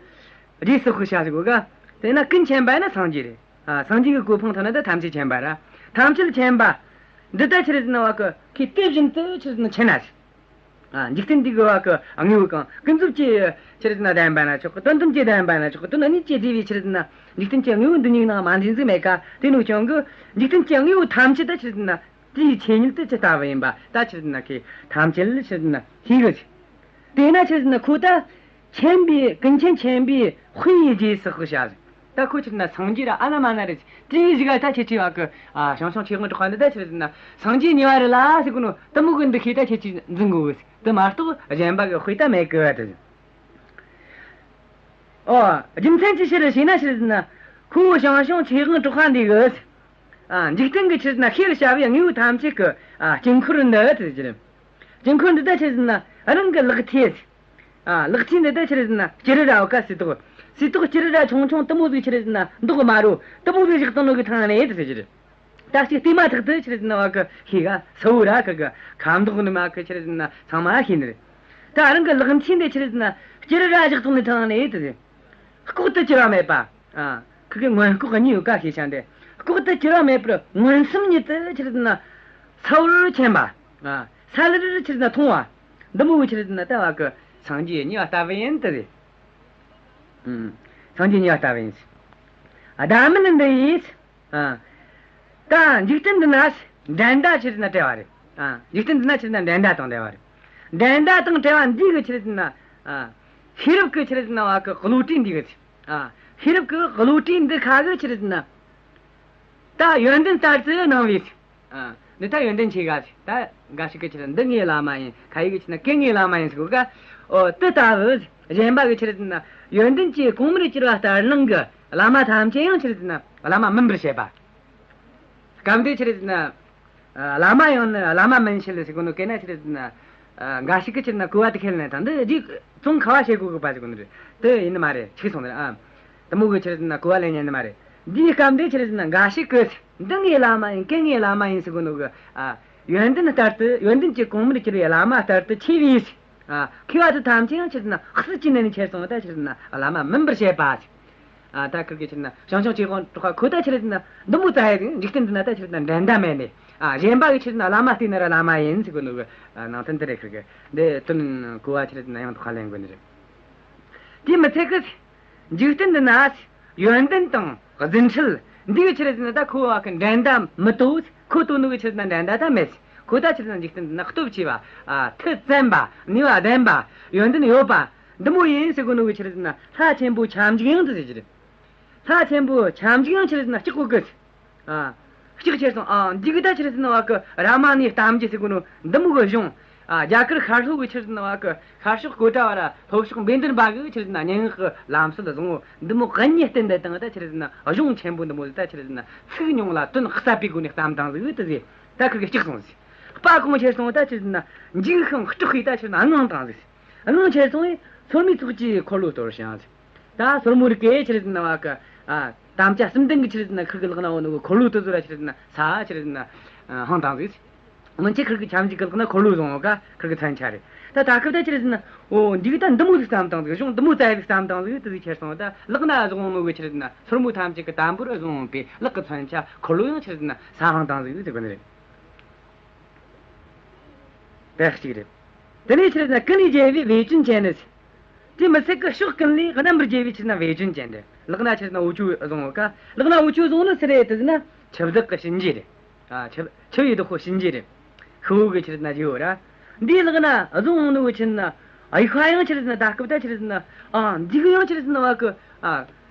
རྗེས་སུ་དཔོག་བྱ་ཟེར་གོ་ག། དེས་ན་ཀུན་མཁྱེན་པ་ཡིན་ན་སངས་རྒྱས་རེད། ཨ། སངས་རྒྱས་ཀྱི་གོ་འཕང་ཐོབ་ན་ད་ཐམས་ཅད་མཁྱེན་པ་ར། ཐམས་ཅད་མཁྱེན་པ། འདི་ལྟར་ཆི་ཟེར་ན་བ་གི་ཁོས་དེ་བཞིན་དུ་ཆི་ཟེར་ན་མཁྱེན་ན། ཨ། འཇིག་རྟེན་འདི་གི་བ་གི་དངོས་པོ་གང་ཀུན་རྫོབ་ཀྱི་ཆི་ཟེར་ན་བདེན་པ་ན་ཆོག་གི། དོན་དམ་གྱི་བདེན་པ་ན་ཆོག་གི། དོན་གཉིས་ཀྱིས་བསྡུས་པའི་ཆི་ཟེར་ན་འཇིག་རྟེན་གྱི་དངོས་པོ་འདི་གཉིས་ནང་མ་འདྲེས་ཟིག་མེད་ཀ། དེ་ནོ་ཀྱང་གི་འཇིག་རྟེན་གྱི་དངོས་པོ་ཐམས་ཅད་ད་ཆི་ཟེར་ན། དེའི་ཆོས་ཉིད་དེ་ཇི་ལྟ་བུ་ཡིན་པ་ད་ཆི་ཟེར་ན་ཁོས་ཐམས་ཅད་ལ་ཆི་ཟེར་ན་ཤེས་གི། དེས་ན་ཆི་ཟེར་ན་ཁོ་ད་མཁྱེན་པའི་ཀུན་མཁྱེན་མཁྱེན་པའི་དཔེ་ཡི་རྗེས་སུ་དཔོག་བྱ་ཟེར། ད་ཁོ་ཆི་ཟེར་ན་སངས་རྒྱས་ར་ཨ་ན་མ་ན་རེད། དེའི་གཞུག་ག་ད་ཁྱེད་ཆོས་བ་གི། ཨ། ཞང་ཞུང་ཆོས་དབང་གྲགས་པ་འདི་ད་ཆི་ཟེར་ན་སངས་རྒྱས་གཉིས་པ་རེད་ལ་ཟེར་གོ་ནོ་དེ་མོ་གི་འདི་ཁོས་ད་ཁྱེད་ཆོས་འཛིན་དགོས་གི། དེ་མ་གཏོགས་གཞན་པ་གི་དཔེ་ད་མེད་གི་བ་དེ། ཨོ། རྒྱུ་མཚན་ཅི་ཕྱིར་ཞེ་ན་ཆི་ཟེར་ན། ཁོ་བོ་ཞང་ཞུང་ཆོས་དབང་གྲགས་པ་འདི་གིས། ཨ། འཇིག་རྟེན་གྱི་ཆི་ཟེར་ན་ཤེས་བྱ་བའི་དངོས་པོ་ཐམས་ཅད་ཀྱི། ཨ། དཀྱིལ་འཁོར་འདི་དེ་ཟེར། དཀྱིལ་འཁོར་འདི་ད་ཆི་ཟེར་ན་རང་གི་ལག་མཐིལ། ཨ། ལག་མཐིལ་འདི་ད་ཆི་རེད་ཟེར་ན་སྐྱུ་རུ་ར་བ་ཀ་སིལ་ཏོག། སིལ་ཏོག་སྐྱུ་རུ་ར་ཆུང་ཆུང་དེ་མོ་ཟིག་ཆི་རེད་ཟེར་ན་མདོག་དམར་རོ་དེ་མོ་ཟིག་བཞག་བཏང་ནོ་གི་ཐང་ནས་དེ་ཟེར་གྱི་རེད། ད་ཅིག་བལྟས་མ་ཐག་ཏུ་ཆི་རེད་ཟེར་ན་བ་གི་ཤེས་ག་སི་བོ་ར་ཁི་གི་ཁ་མདོག་ནི་མ་གི་ཆི་རེད་ཟེར་ན་ཚང་མ་ཤེས་ནི་རེད། ད་རང་གི་ལག་མཐིལ་འདི་ཆི་རེད་ཟེར་ན་སྐྱུ་རུ་ར་བཞག་བཏང་ནི་ཐང་ནས་དེ་ཟེར། ལྐོག་ཏུ་གྱུར་པ་མེད་པ། ཨ། ཁི་གི་མངོན་ལྐོག་གཉིས་ཡོད་ཀ་ཤེས་བྱ་འདི། ལྐོག་ཏུ་གྱུར་པ་མེད་པར་མངོན་སུམ་ཉིད་དུ་ཆི་རེད་ཟེར་ན་གསལ་བོར་མཁྱེན་པ། ཨ། གསལ་ལེར་ཆི་རེད་ཟེར་ན་མཐོང་བ། འདི་མོ་གི་ཆི་རེད་ཟེར་ན་ད་བ་གི་སངས་རྒྱས་གཉིས་པ་ལྟ་བུ་ཡིན་ཏེ། ཨུམ། སངས་རྒྱས་གཉིས་པ་ལྟ་བུ་ཡིན། ཨ། བདག་མིན་འདི་ཡིས། ཨ། ད་འཇིག་རྟེན་འདི་ན་འགྲན་ཟླ་ཆི་རེད་ཟེར་ན་བྲལ་བ་རེད། ཨ། འཇིག་རྟེན་འདི་ན་ཆི་རེད་ཟེར་ན་འགྲན་ཟླ་དང་བྲལ་བ་རེད། འགྲན་ཟླ་དང་བྲལ་བ་འདི་གི་ཆི་རེད་ཟེར་ན། ཨ། ཤེས་རབ་ཀྱི་ཆི་རེད་ཟེར་ན་བ་གི་བློ་གྲོས་འདི་གི། ཨ། ཤེས་རབ་ཀྱི་བློ་གྲོས་འདི་ཁ་གི་ཆི་རེད་ཟེར་ན། ད་ཡོན་ཏན་ལྟར་དུ་སྣང་བའི། ཨ། འདི་ད་ཡོན་ཏན་ཆེ་ག་ཟེར། ད་འགའ་ཞིག་གིས་ཆི་རེད་འདི་ངའི་བླ་མ་ཡིན། ཁ་ཡིག་གིས་ཆི་རེད་ན་ཀྱེ་ངའི་བླ་མ་ཡིན་ཟེར་གོ་ག་ཨོ་དེ་ལྟ་བུ། གཞན་པ་གི་ཆི་རེད་ཟེར་ན་ཡོན་ཏན་གྱི་གོང་མར་གྱུར་པ་ལྟར་སྣང་གི་བླ་མ་ཐམས་ཅད་ཡང་ཆི་རེད་ཟེར་ན་བླ་མ་མིན་པར་བཤད་པ། སྐབས་འདིར་ཆི་རེད་ཟེར་ན། ཨ། བླ་མ་ཡང་ནི་བླ་མ་མིན་བྱེད་ཟེར་གོ་ནོ་གན་ན་ཆི་རེད་ཟེར་ན། ཨ། འགའ་ཞིག་གིས་ཆི་རེད་ན་གོ་བ་དེ་ཁས་ལེན་དང་འདི་རྗེས་ཙོང་ཁ་བ་བྱེད་དགོས་གི་པ་ཟེར་གོ་ནི་རེད། དེ་ཡིན་ནི་མ་རེད། འཆུག་སོང་ནི་རེད། ཨ། དེ་མོ་གི་ཆི་རེད་ཟེར་ན་གོ་བ་ལེན་ཉན་ནི་མ་རེད། འདིའི་སྐབས་འདིར་ཆི་རེད་ཟེར་ན་འགའ་ཞིག་གིས་འདི་ངའི་བླ་མ་ཡིན། ཀྱེ་ངའི་བླ་མ་ཡིན་ཟེར་གོ་ནོ་གི། ཨ། ཡོན་ཏན་ལྟར་དུ་ཡོན་ཏན་གྱི་གོང་མར་གྱུར་པའི་བླ་མ་ལྟར་དུ་ཆེ་བའི། ཨ། མཁས་པ་དེ་ཐམས་ཅད་ཡང་ཆི་རེད་ཟེར་ན་སྲིད་ཀྱི་གནས་ནས་ཁྱེར་སོང་བ་ད་ཆི་རེད་ཟེར་ན་བླ་མ་མིན་པར་བཤད་པ། ཨ། ད་ཁིར་གི་ཆི་རེད་ན་ཞང་ཞུང་ཆོས་དབང་གྲགས་པ་ཁོ་ད་ཆི་རེད་ཟེར་ན་འདི་མོ་ཙ་ཡ་ཟིག་འཇིག་རྟེན་འདི་ན་ད་ཆི་རེད་ཟེར་ན་འགྲན་ཟླ་མེད་ནས། ཨ། གཞན་པ་གི་ཆི་རེད་ཟེར་ན་བླ་མ་བལྟས་ན་ར་བླ་མ་ཡིན་ཟེར་གོ་ནོ་གི། ཨ། ནང་དོན་འདི་རེད། ཁིར་གི་འདི་དོན་གོ་བ་ཆི་རེད་ཟེར་ན་ཡང་དོགས་པ་ལེན་དགོས་ནི་རེད། དེ་མི་ཚད་གི། འཇིག་རྟེན་འདི་ན་ཡོན་ཏན་དང་རྫུ་འཕྲུལ་འདི་གི་ཆི་རེད་ཟེར་ན་ད་ཁོ་བ་གི་འགྲན་ཟླ་མི་དོ། ཁོ་དོ་ནོ་གི་ཆི་རེད་ཟེར་ན་འགྲན་ཟླ་ད་མེད། ཁོ་ད་ཆི་རེད་ཟེར་ན་འཇིག་རྟེན་འདི་ན་སྟོབས་ཆེ་བ། ཨ། མཐུ་བཙན་པ། ནུས་པ་ལྡན་པ། ཡོན་ཏན་ཡོད་པ། འདི་མོ་ཡིན་ཟེར་གོ་ནོ་གི་ཆི་རེད་ཟེར་ན་ལྷ་ཆེན་པོ་ཁྱབ་འཇུག་ཡང་དེ་ཟེར་གྱི་རེད། ལྷ་ཆེན་པོ་ཁྱབ་འཇུག་ཡང་ཆི་རེད་ཟེར་ན་སྐྲག་གོ་གི། ཨ། སྐྲག་ཁྱེར་སོང་། ཨ། འདི་གི་ད་ཆི་རེད་ཟེར་ན་བ་གི་རཱ་མ་ཎའི་གཏམ་རྒྱུད་ཟེར་གོ་ནོ་འདི་མོ་གི་གཞུང་། ཨ། རྒྱ་གར་ཤར་ལྷོ་གི་ཆི་རེད་ཟེར་ན་བ་གི་ཤར་ཕྱོགས་གཽ་ཌ་ཝ་ར་ལྷོ་ཕྱོགས་བཻ་དརྦྷ་གི་ཆི་རེད་ཟེར་ན་སྙན་ངག་གི་ལམ་སྲོལ་བཟང་བོ་འདི་མོ་གཉིས་བསྟུན་ཏེ་བཏང་ད་ཆི་རེད་ཟེར་ན་གཞུང་ཆེན་པོ་འདི་མོ་ཟིག་ད་ཆི་རེད་ཟེར་ན་ཚིག་ཉུང་ལ་དོན་ཟབ་པའི་སྒོ་ནས་བརྩམས་བཏང་ཟིག་དེ་ཟེར། ད་ཁིར་གི་སྐྲག་སོང་ཟིག། དཔའ་གང་ཁྱེར་སོང་ད་ཆི་རེད་ཟེར་ན་འཇིགས་ཤིང་སྐྲག་གིས་ད་ཆི་རེད་ཟེར་ན་དངངས་བཏང་ཟིག། དངངས་ཁྱེར་སོང་བས་སོར་མོའི་ཚོགས་ཀྱིས་འཁོར་ལོ་སྟོར་ཞིང་ཟིག། ད་སོར་མོ་རིགས་ཀྱིས་ཆི་རེད་ཟེར་ན་བ་གི། ཨ། དམ་བཅའ་གསུམ་ལྡན་གྱི་ཆི་རེད་ཟེར་ན་ཁིར་གི་ལག་ན་འོ་ནོ་གི་འཁོར་ལོ་དེ་ཚོ་ར་ཆི་རེད་ཟེར་ན་ས་ཆི་རེད་ཟེར་ན་འཕངས་བཏང་ཟིག། སྔོན་ཆད་ཁིར་གི་ཁྱབ་འཇུག་གི་ལག་ན་འཁོར་ལོ་བཟུང་བ་ག་ཁིར་གི་མཚོན་ཆ་རེད། ད་ད་སྐབས་ད་ཆི་རེད་ཟེར་ན་འོ་འདི་གི་ད་འདི་མོ་ཟིག་བརྩམས་བཏང་ཟིག། གཞུང་འདི་མོ་ཙ་ཡ་ཟིག་བརྩམས་བཏང་ཟིག་དེ་ཟིག་ཁྱེར་སོང་ད་ལག་ན་བཟུང་ནོ་གི་ཆི་རེད་ཟེར་ན་སོར་མོ་ཐམས་ཅད་གི་དམ་པོར་བཟུང་བའི་ལག་གི་མཚོན་ཆ་འཁོར་ལོ་ཡང་ཆི་རེད་ཟེར་ན་ས་འཕངས་བཏང་ཟིག་ཟེར་གོ་ནི་རེད། དེ་གཅིག་རེད། དེ་ནས་ཆི་རེད་ཟེར་ན་ཀུན་ལས་རྒྱལ་བའི་བེ་ཅོན་ཅན་ནི། དེ་མི་ཚད་ཀི་ཕྱོགས་ཀུན་ལས་རྣམ་པར་རྒྱལ་བའི་ཆི་རེད་ཟེར་ན་བེ་ཅོན་ཅན་རེད། ལག་ན་ཆི་རེད་ཟེར་ན་འོ་ཆུ་བཟུང་བ་ཀ། ལག་ན་འོ་ཆུ་བཟུང་ནི་སུ་རེད་དེ་ཟེར་ན་འཆི་བདག་གི་གཤིན་རྗེ་རེད། ཨ། འཆི་འཆི་བའི་བདག་པོ་གཤིན་རྗེ་རེད། ཤི་བོ་གི་ཆི་རེད་ཟེར་ན་རྗེ་བོ་ར། འདིའི་ལག་ན་བཟུང་ནི་བོ་ཆི་རེད་ཟེར་ན་དབྱུག་པ་ཡང་ཆི་རེད་ཟེར་ན་ད་སྐབས་ད་ཆི་རེད་ཟེར་ན། ཨ། འདི་གི་ཡང་ཆི་རེད་ཟེར་ན་བ་ཀི། ཨ།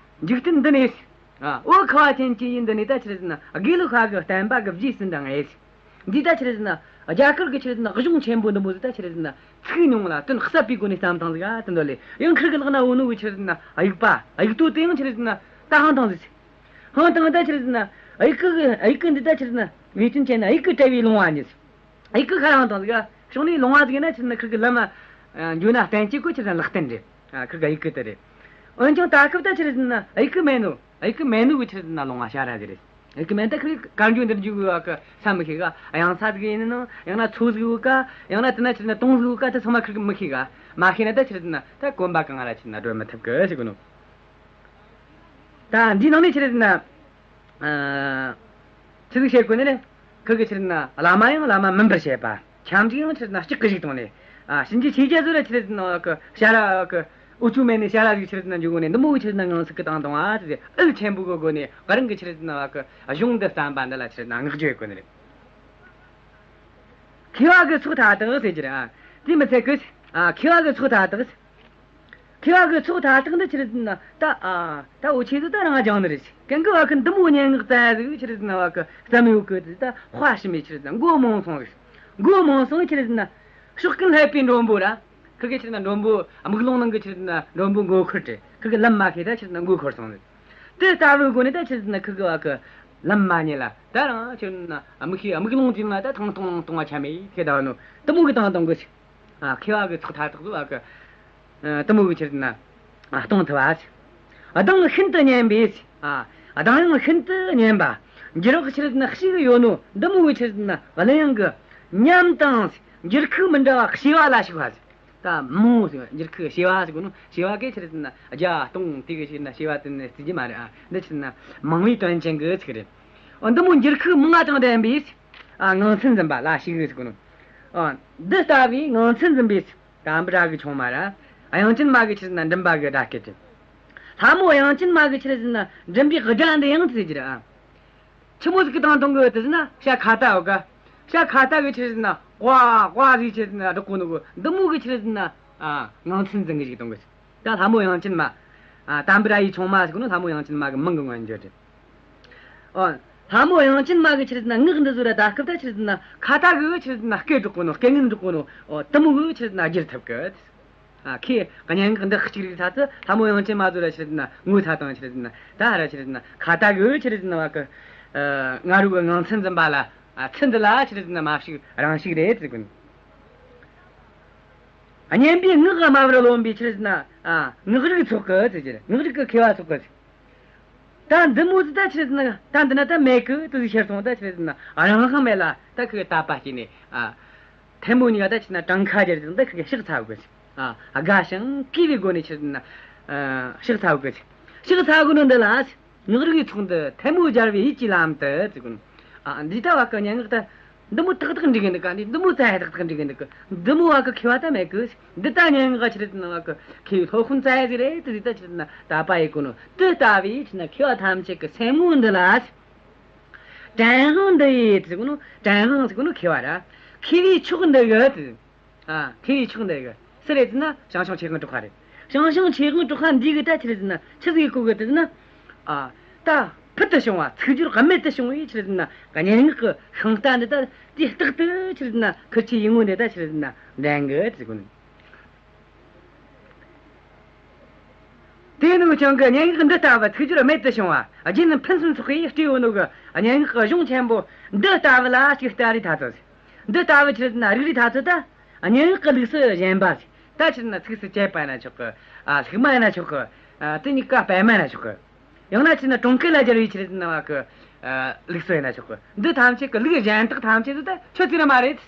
འཇིག་རྟེན་འདི་ནས། ཨ། འོ་ཁ་བ་ཅན་གྱི་ཡུལ་འདི་ནས་ད་ཆི་རེད་ཟེར་ན་དགེ་ལུགས་པ་གི་བསྟན་པ་གི་རྗེས་སུ་འབྲང་ངེས། འདི་ད་ཆི་རེད་ཟེར་ན་རྒྱ་གར་གི་ཆི་རེད་ཟེར་ན་གཞུང་ཆེན་པོ་འདི་མོ་ཟིག་ད་ཆི་རེད་ཟེར་ན་ཚིག་ཉུང་ལ་དོན་ཟབ་པའི་སྒོ་ནས་བརྩམས་བཏང་ཟིག། ཨ། དེ་འདོད་ལས་ཡང་ཁིར་གི་ལག་ན་འོ་ནོ་བོ་ཆི་རེད་ཟེར་ན་དབྱུག་པ་དབྱུག་ཏོ་དེ་ཡང་ཆི་རེད་ཟེར་ན་ད་འཕངས་བཏང་ཟིག། འཕངས་བཏང་ད་ཆི་རེད་ཟེར་ན་དབྱུག་གུ་གི་དབྱུག་གུ་འདི་ད་ཆི་རེད་ཟེར་ན་བེ་ཅོན་ཅན་ནི་དབྱུག་གུ་བྲལ་བའི་ལོང་བ་ཉིད། དབྱུག་གུ་ཁ་རང་དང་ཟིག། ཕྱོགས་ནས་ལོང་བ་ཟིག་ཡིན་ན་ཆི་རེད་ཟེར་ན་ཁིར་གི་ལམ་མ་འགྱོ་ན་བརྟན་བཅོས་གོ་ཆི་རེད་ཟེར་ན་ལག་རྟེན་རེད། ཨ། ཁིར་གི་དབྱུག་གུ་དེ་རེད། འོན་ཀྱང་ད་སྐབས་ད་ཆི་རེད་ཟེར་ན་དབྱུག་གུ་མེད་ནོ། དབྱུག་གུ་མེད་ནོ་གི་ཆི་རེད་ཟེར་ན་ལོང་བ་ཤ་ར་ཟིག་རེད། དབྱུག་གུ་མེད་ད་ཁིར་གི་གར་འགྱོ་འདིར་འགྱོ་གི་བ་གི་ས་མི་ཤེས་ག། གཡང་ས་ཟིག་ཡིན་ནོ། ཡང་ན་མཚོ་ཟིག་ཡོད་ག། ཡང་ན་དེ་ན་ཆི་རེད་ཟེར་ན་དོང་ཟིག་ཡོད་ག། དེ་ཚང་མ་ཁིར་གི་མི་ཤེས་ག། མ་ཤེས་ན་ད་ཆི་རེད་ཟེར་ན་ད་གོམ་པ་གང་ང་ར་ཆི་རེད་ཟེར་ན་བགྲོད་མི་ཐུབ་གི་ཟེར་གོ་ནོ། ད་འདིའི་ནང་ནས་ཆི་རེད་ཟེར་ན། ཨ། ཆི་ཟིག་བཤད་དགོས་ནི་རེད། ཁིར་གི་ཆི་རེད་ཟེར་ན་བླ་མ་ཡང་བླ་མ་མིན་པར་བཤད་པ། ཁྱབ་འཇུག་ཡང་ཆི་རེད་ཟེར་ན་སྐྲག་གི་བཞག་བཏང་ནས། ཨ། གཤིན་རྗེ་ཆོས་རྒྱལ་ཚོ་ལ་ཆི་རེད་ཟེར་ན་བ་གི་ཤ་ར་བ་གི་འུ་ཚོ་མེད་ནས་ཤ་ར་ཟིག་ཆི་རེད་ཟེར་ན་འཇུག་གོ་ནས་འདི་མོ་གི་ཆི་རེད་ཟེར་ན་ངང་ཚུལ་གི་བཏང་བཏང་བ་དེ་ཨུལ་ཆེན་པོ་གི་སྒོ་ནས་རང་གི་ཆི་རེད་ཟེར་ན་བ་གི་གཞུང་འདི་བརྩམས་པ་འདི་ལ་ཆི་རེད་ཟེར་ན་བསྔགས་བརྗོད་ཡོད་དགོས་ནི་རེད། མཁས་པ་གི་ཚོགས་མཐའ་དག་ཟེར་གྱི་རེད། ཨ། དེ་མི་ཚད་གི། ཨ། མཁས་པ་གི་ཚོགས་མཐའ་དག། མཁས་པ་གི་ཚོགས་མཐའ་དག་འདི་ཆི་རེད་ཟེར་ན་ད། ཨ། ད་འུ་ཆོས་ཚོ་ད་རང་སྦྱངས་ནི་རེད། གན་གི་བ་གི་འདི་མོ་སྙན་ངག་ཙ་ཟིག་ཆི་རེད་ཟེར་ན་བ་གི་བརྩམས་ཡོད་གི། དེ་ད་དཔའ་ཞུམ་མེད་ཆི་རེད་ཟེར་ན་མགོ་རྨོངས་སོང་ཟིག། མགོ་རྨོངས་སོང་ཆི་རེད་ཟེར་ན་ཕྱོགས་ཀུན་བསླད་པའི་མགྲོན་པོ་ར། ཁིར་གི་ཆི་རེད་ཟེར་ན་མགྲོན་པོ་དམུས་ལོང་ནང་གི་ཆི་རེད་ཟེར་ན་མགྲོན་པོ་མགོ་འཁོར་ཏེ་ཁིར་གི་ལམ་མ་ཤེས་ད་ཆི་རེད་ཟེར་ན་མགོ་འཁོར་སོང་ཟིག། དེ་ལྟ་བུའི་སྒོ་ནས་ད་ཆི་རེད་ཟེར་ན་ཁིར་གི་བ་གི་ལམ་མ་རྙེད་ལ་ད་རང་ཆི་རེད་ཟེར་ན་དམིགས་ཤེས་དམུས་ལོང་དེ་ན་ད་ཐང་ཐུང་ཐུང་བ་ཆ་མེད་ཁེ་ད་བ་ནོ་དེ་མོ་གི་བཏང་བཏང་གི་ཟིག། ཨ། མཁས་པ་གི་ཚོགས་མཐའ་དག་ཏུ་བ་གི། ཨ། དེ་མོ་གི་ཆི་རེད་ཟེར་ན། ཨ། གཏོང་ཐུབ་པ། གདངས་ཤིན་ཏུ་སྙན་པའི། ཨ། གདངས་ཡང་ཤིན་ཏུ་སྙན་པ། འགྱུར་བག་ཆི་རེད་ཟེར་ན་ཞིག་ཡོད་ནོ་འདི་མོ་གི་ཆི་རེད་ཟེར་ན་གླུ་དབྱངས་ཀྱི་ཉམས་དང་འགྱུར་ཁུག་མི་འདྲ་བ་བྱེ་བ་ལ་ཞུགས་པ། ད་མོ་ཟེར་བ་འགྱུར་ཁུག་བྱེ་བ་ཟེར་གོ་ནོ། བྱེ་བ་གི་ཆི་རེད་ཟེར་ན་བརྒྱ་སྟོང་དེ་གི་ཆི་རེད་ཟེར་ན་བྱེ་བ་དེ་ནི་བརྩི་རྒྱུ་མ་རེད། ཨ། འདི་ཆི་རེད་ཟེར་ན་མང་བའི་དོན་ཅན་གྱི་ཚིག་རེད། ཨ། འདི་མོ་འགྱུར་ཁུག་མང་བ་དང་ལྡན་པའི། ཨ། ངང་ཚུལ་འཛིན་པ་ལ་ཞུགས་ཟེར་གོ་ནོ། ཨ། འདི་ལྟ་བུའི་ངང་ཚུལ་འཛིན་པའི། དམ་པ་ར་གི་ཆུང་མ་ར། དབྱངས་ཅན་མ་གི་ཆི་རེད་ཟེར་ན་མགྲིན་པ་གི་སྒྲ་སྐད་དེ། ལྷ་མོ་དབྱངས་ཅན་མ་གི་ཆི་རེད་ཟེར་ན་མགྲིན་པའི་སྒྲ་འདི་ཡང་ཟེར་གྱི་རེད། ཨ། ཆི་མོ་ཟིག་གི་དང་མཐུན་གི་ཟེར་ན་བྱ་ཁྭ་ཏ་ཡོད་ག། བྱ་ཁྭ་ཏ་གི་ཆི་རེད་ཟེར་ན་ཀ་ཀ་ཟིག་ཆི་རེད་ཟེར་ན་སྒྲོག་གོ་ནོ་གི་འདི་མོ་གི་ཆི་རེད་ཟེར་ན། ཨ། ངང་ཚུལ་འཛིན་གི་ཞིག་གཏོང་གི། ད་ལྷ་མོ་དབྱངས་ཅན་མ། ཨ། དམ་པ་ར་ཡི་ཆུང་མ་ཟེར་གོ་ནོ་ལྷ་མོ་དབྱངས་ཅན་མ་གི་མིང་གི་མངོན་བརྗོད་རེད། ཨོ། ལྷ་མོ་དབྱངས་ཅན་མ་གི་ཆི་རེད་ཟེར་ན་ངག་འདི་ཚོ་ར་ད་སྐབས་ད་ཆི་རེད་ཟེར་ན་ཁྭ་ཏ་གི་ཆི་རེད་ཟེར་ན་སྐད་སྒྲོག་གོ་ནོ། སྐད་ངན་སྒྲོག་གོ་ནོ། ཨོ། དེ་མོ་གི་ཆི་རེད་ཟེར་ན་བསྒྱུར་ཐུབ་གི། ཨ། ཁོས་སྙན་ངག་འདི་གཅིག་རིག་ཚ་ཚོ་ལྷ་མོ་དབྱངས་ཅན་མ་ཚོ་ར་ཆི་རེད་ཟེར་ན་ངོ་ཚ་དང་ཆི་རེད་ཟེར་ན་ད་ར་ཆི་རེད་ཟེར་ན་ཁྭ་ཏ་གི་ཆི་རེད་ཟེར་ན་བ་གི། ཨ། ང་རུ་གི་ངང་ཚུལ་འཛིན་པ་ལ། ཨ། ཚུལ་འདི་ལ་ཆི་རེད་ཟེར་ན་མ་ཞིག་རང་ཞིག་རེད་ཟེར་གོ་ནོ། སྙན་པའི་ངག་གི་སྨྲ་བར་རློམ་པའི་ཆི་རེད་ཟེར་ན། ཨ། ངག་རིག་ཚོགས་གི་ཟེར་གྱི་རེད། ངག་རིག་གི་མཁས་པ་ཚོགས་གི་ཟེར། ད་འདི་མོ་ཟིག་ད་ཆི་རེད་ཟེར་ན་ད་འདི་ན་ད་མེད་གི་དུ་ཟིག་ཤར་སོང་། ད་ཆི་རེད་ཟེར་ན་རང་དབང་མེད་ལ་ད་ཁི་དད་པ་སྐྱེས་ནས། ཨ། ཐལ་མོ་གཉིས་ཀ་ད་ཆི་རེད་ཟེར་ན་བྲང་ཁ་སྦྱར་ཟིག་ད་ཁི་ཕྱག་འཚལ་གི་ཟེར། ཨ། དགའ་ཞིང་གུས་པའི་སྒོ་ནས་ཆི་རེད་ཟེར་ན། ཨ། ཕྱག་འཚལ་གི་ཟེར། ཕྱག་འཚལ་གི་ནོ་འདི་ལ། ངག་རིག་པའི་ཚོགས་འདི་ཐལ་མོ་སྦྱར་བའི་ཡིད་ཀྱི་ལམ་དུ་ཟེར་གོ་ནོ། ཨ། འདི་ལྟ་བ་གི་སྙན་ངག་ད་འདི་མོ་ཏག་ཏག་འགྲིག་གི་འདུག་ག། འདི་འདི་མོ་ཙ་ཡ་ཏག་ཏག་འགྲིག་གི་འདུག་ག། འདི་མོ་བ་གི་མཁས་པ་ད་མེད་གི། འདི་ལྟ་སྙན་ངག་ཆི་རེད་ཟེར་ན་བ་གི་མཁས་པའི་སློབ་དཔོན་ཙ་ཡ་ཟིག་རེད་དུ་ཟིག་ད་ཆི་རེད་ཟེར་ན་དད་པ་ཡེད་གོ་ནོ། དེ་ལྟ་བུའི་ཆི་རེད་ཟེར་ན་མཁས་པ་ཐམས་ཅད་ཀྱི་སེམས་ངོ་འདི་ལ། དྲན་དབང་འདི་ཡིས་ཟེར་གོ་ནོ། དྲན་དབང་ཟེར་གོ་ནོ་མཁས་པ་ར། མཁས་པའི་མཆོག་འདི་གི་དུ། ཨ། མཁས་པའི་མཆོག་འདི་གི་སུ་རེད་ཟེར་ན་ཞང་ཞུང་ཆོས་དབང་གྲགས་པ་རེད། ཞང་ཞུང་ཆོས་དབང་གྲགས་པ་འདི་གི་ད་ཆི་རེད་ཟེར་ན་ཆི་ཟིག་གི་གོ་གི་དུ་ཟེར་ན། ཨ། ད་ཕུལ་དུ་བྱུང་བ་ཚིག་སྦྱོར་རྨད་དུ་བྱུང་བའི་ཆི་རེད་ཟེར་ན་སྙན་ངག་གི་ཤིང་རྟ་འདི་ད་དེ་རྟག་ཏུ་ཆི་རེད་ཟེར་ན་ཁུར་ཆོའི་ཡིད་ངོ་འདི་ད་ཆི་རེད་ཟེར་ན་འདྲེན་གི་ཟེར་གོ་ནི། དེ་ནུ་ཆུང་གི་སྙན་ངག་འདི་ལྟ་བུ་ཚིག་སྦྱོར་རྨད་དུ་བྱུང་བ་རྒྱན་ཕུན་སུམ་ཚོགས་པས་སྤྲས་ཡོད་ནོ་གི་སྙན་ངག་གི་གཞུང་ཆེན་པོ་འདི་ལྟ་བུ་ལ་ཅིག་ལྟ་རིགས་ཐ་ཚོ། འདི་ལྟ་བུ་ཆི་རེད་ཟེར་ན་རིག་རིགས་ཐ་ཚོ་ད། སྙན་ངག་གི་ལུགས་སུ་གཞན་པ་ཟིག་ད་ཆི་རེད་ཟེར་ན་ཚིགས་སུ་བཅད་པ་ཡིན་ན་ཆོག་གི། ཨ། ལྷུག་མ་ཡིན་ན་ཆོག་གི། ཨ། དེ་གཉིས་ཀ་སྤེལ་མ་ཡིན་ན་ཆོག་གི། ཡང་ན་ཆི་རེད་ཟེར་ན་གྲོང་སྐད་ལ་སྦྱར་བའི་ཆི་རེད་ཟེར་ན་བ་གི། ཨ། ལུགས་སྲོལ་ཡིན་ན་ཆོག་གི། འདི་ཐམས་ཅད་ཀྱི་ལུགས་གཞན་དག་ཐམས་ཅད་དུ་ད་ཆོས་ཚིག་ར་མ་རེད།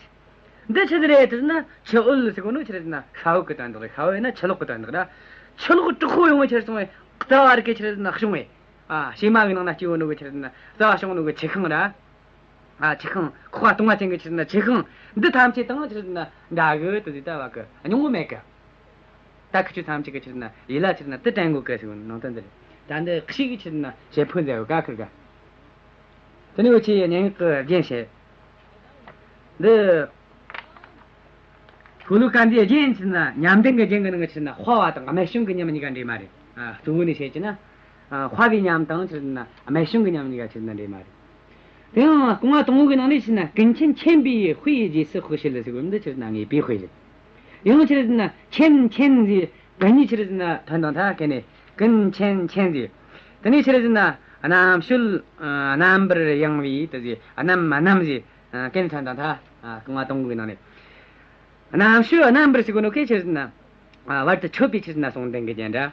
འདི་ཆི་ཟིག་རེད་ཟེར་ན་ཆུ་འོད་ཟེར་གོ་ནོ་ཆི་རེད་ཟེར་ན་ཤྭ་འོད་ཀྱི་དོན་དག་རེད། ཤྭ་འོད་ཡིན་ན་ཆུ་ལོག་གི་དོན་དག་རེད། ཆུ་ལོག་དྲག་པོ་ཡོང་བའི་ཆི་རེད་སོང་བའི་རྩ་བ་རིག་གི་ཆི་རེད་ཟེར་ན་བྱུང་བའི། ཨ། བྱེ་མ་གི་ནང་ན་སྐྱེ་བོ་ནོ་གི་ཆི་རེད་ཟེར་ན་རྩ་བ་བྱུང་ནོ་གི་ཆུ་ཤིང་ར། ཨ། ཆུ་ཤིང་ཁོག་པ་སྟོང་བ་ཅན་གྱི་ཆི་རེད་ཟེར་ན་ཆུ་ཤིང་འདི་ཐམས་ཅད་དང་ཆི་རེད་ཟེར་ན་འདྲ་གི་དུ་ཟིག་ད་བ་གི་སྙིང་བོ་མེད་གི། ད་ཁི་ཆོ་ཐམས་ཅད་ཀྱི་ཆི་རེད་ཟེར་ན་ཡིད་ལ་ཆི་རེད་ཟེར་ན་དེ་དྲན་དགོས་གི་ཟེར་གོ་ནོ་ནང་དོན་འདི་རེད། ད་འདི་ཁི་ཤིག་གི་ཆི་རེད་ཟེར་ན་བྱེད་ཕོད་མཛད་ཡོད་ག་ཁིར་ག། དེ་ནས་འུ་ཆོས་སྙན་ངག་གི་རྒྱན་བཤད། འདི། ཤོ་ལོ་ཀ་འདིའི་རྒྱན་ཆི་རེད་ཟེར་ན་ཉམས་ལྡན་གྱི་རྒྱན་གྱི་ནང་གི་ཆི་རེད་ཟེར་ན་དཔའ་བ་དང་རྨད་བྱུང་གི་ཉམས་གཉིས་ཀ་འདྲེས་མ་རེད། ཨ། གཙོ་བོ་ནས་བཤད་ཀྱི་ན། ཨ། དཔའ་བའི་ཉམས་དང་ཆི་རེད་ཟེར་ན་རྨད་བྱུང་གི་ཉམས་གཉིས་ཀ་ཆི་རེད་ཟེར་ན་འདྲེས་མ་རེད། དེ་ཡང་རྐང་བ་དང་པོ་གི་ནང་ནས་ཆི་རེད་ཟེར་ན་ཀུན་མཁྱེན་མཁྱེན་པའི་དཔེའི་རྗེས་སུ་དཔག་བྱེད་ལ་ཟེར་གོ་འདི་ཆི་རེད་ཟེར་ན་ངེས་པའི་དཔེ་རེད། ཡང་ཆི་རེད་ཟེར་ན་མཁྱེན་མཁྱེན་ཟེར་གན་གཉིས་ཆི་རེད་ཟེར་ན་ཐོན་དང་ཐ་གན་ནས་ཀུན་མཁྱེན་མཁྱེན་ཟེར། དེ་ནས་ཆི་རེད་ཟེར་ན་རྣམ་དཔྱོད་རྣམ་པར་ཡངས་པའི་དུ་ཟེར་རྣམ་རྣམ་ཟེར། ཨ། གན་ཐོན་དང་ཐ། ཨ། རྐང་བ་དང་པོ་གི་ནང་ནས། རྣམ་དཔྱོད་རྣམ་པར་ཟེར་གོ་ནོ་གན་ཆི་རེད་ཟེར་ན། ཨ། བར་དུ་ཆོད་པའི་ཆི་རེད་ཟེར་ན་ཟུང་ལྡན་གྱི་རྒྱན་འདྲ།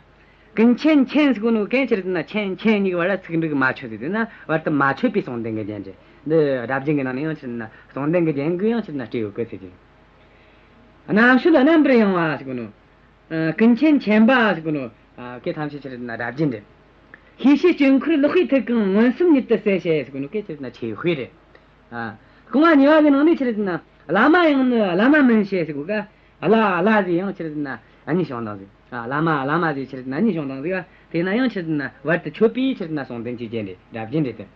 ཀུན་མཁྱེན་མཁྱེན་ཟེར་གོ་ནོ་གན་ཆི་རེད་ཟེར་ན་མཁྱེན་མཁྱེན་གཉིས་ཀྱི་བར་ལ་ཚིག་འབྲུ་གིས་མ་ཆོད་ཟེར་དུས་ན་བར་དུ་མ་ཆོད་པའི་ཟུང་ལྡན་གྱི་རྒྱན་རེད། འདི་སྒྲ་རྒྱན་གྱི་ནང་ནས་ཡང་ཆི་རེད་ཟེར་ན་ཟུང་ལྡན་གྱི་རྒྱན་གྱིས་ཡང་ཆི་རེད་ཟེར་ན་སྤྲས་ཡོད་གི་ཟེར་གི། རྣམ་དཔྱོད་རྣམ་པར་ཡངས་པ་ཟེར་གོ་ནོ། ཨ། ཀུན་མཁྱེན་མཁྱེན་པ་ཟེར་གོ་ནོ། ཨ། གན་ཐམས་ཅད་ཆི་རེད་ཟེར་ན་སྒྲ་རྒྱན་རེད། ཤེས་བྱའི་དཀྱིལ་འཁོར་ལེགས་པའི་ཐིག་གང་མངོན་སུམ་ཉིད་དུ་གསལ་བྱེད་ཟེར་གོ་ནོ་གན་ཆི་རེད་ཟེར་ན་ཆོས་དཔེ་རེད། ཨ། རྐང་བ་གཉིས་པ་གི་ནང་ནས་ཆི་རེད་ཟེར་ན་བླ་མ་ཡང་ནི་བླ་མ་མིན་ཞེས་ཟེར་གོ་ག། བླ་བླ་ཟེར་ཡང་ཆི་རེད་ཟེར་ན་གཉིས་བྱུང་དང་ཟེར། ཨ། བླ་མ་བླ་མ་ཟེར་ཆི་རེད་ཟེར་ན་གཉིས་བྱུང་དང་ཟེར་ག། དེས་ན་ཡང་ཆི་རེད་ཟེར་ན་བར་དུ་ཆོད་པའི་ཆི་རེད་ཟེར་ན་ཟུང་ལྡན་གྱི་རྒྱན་རེད། སྒྲ་རྒྱན་རེད་དེ།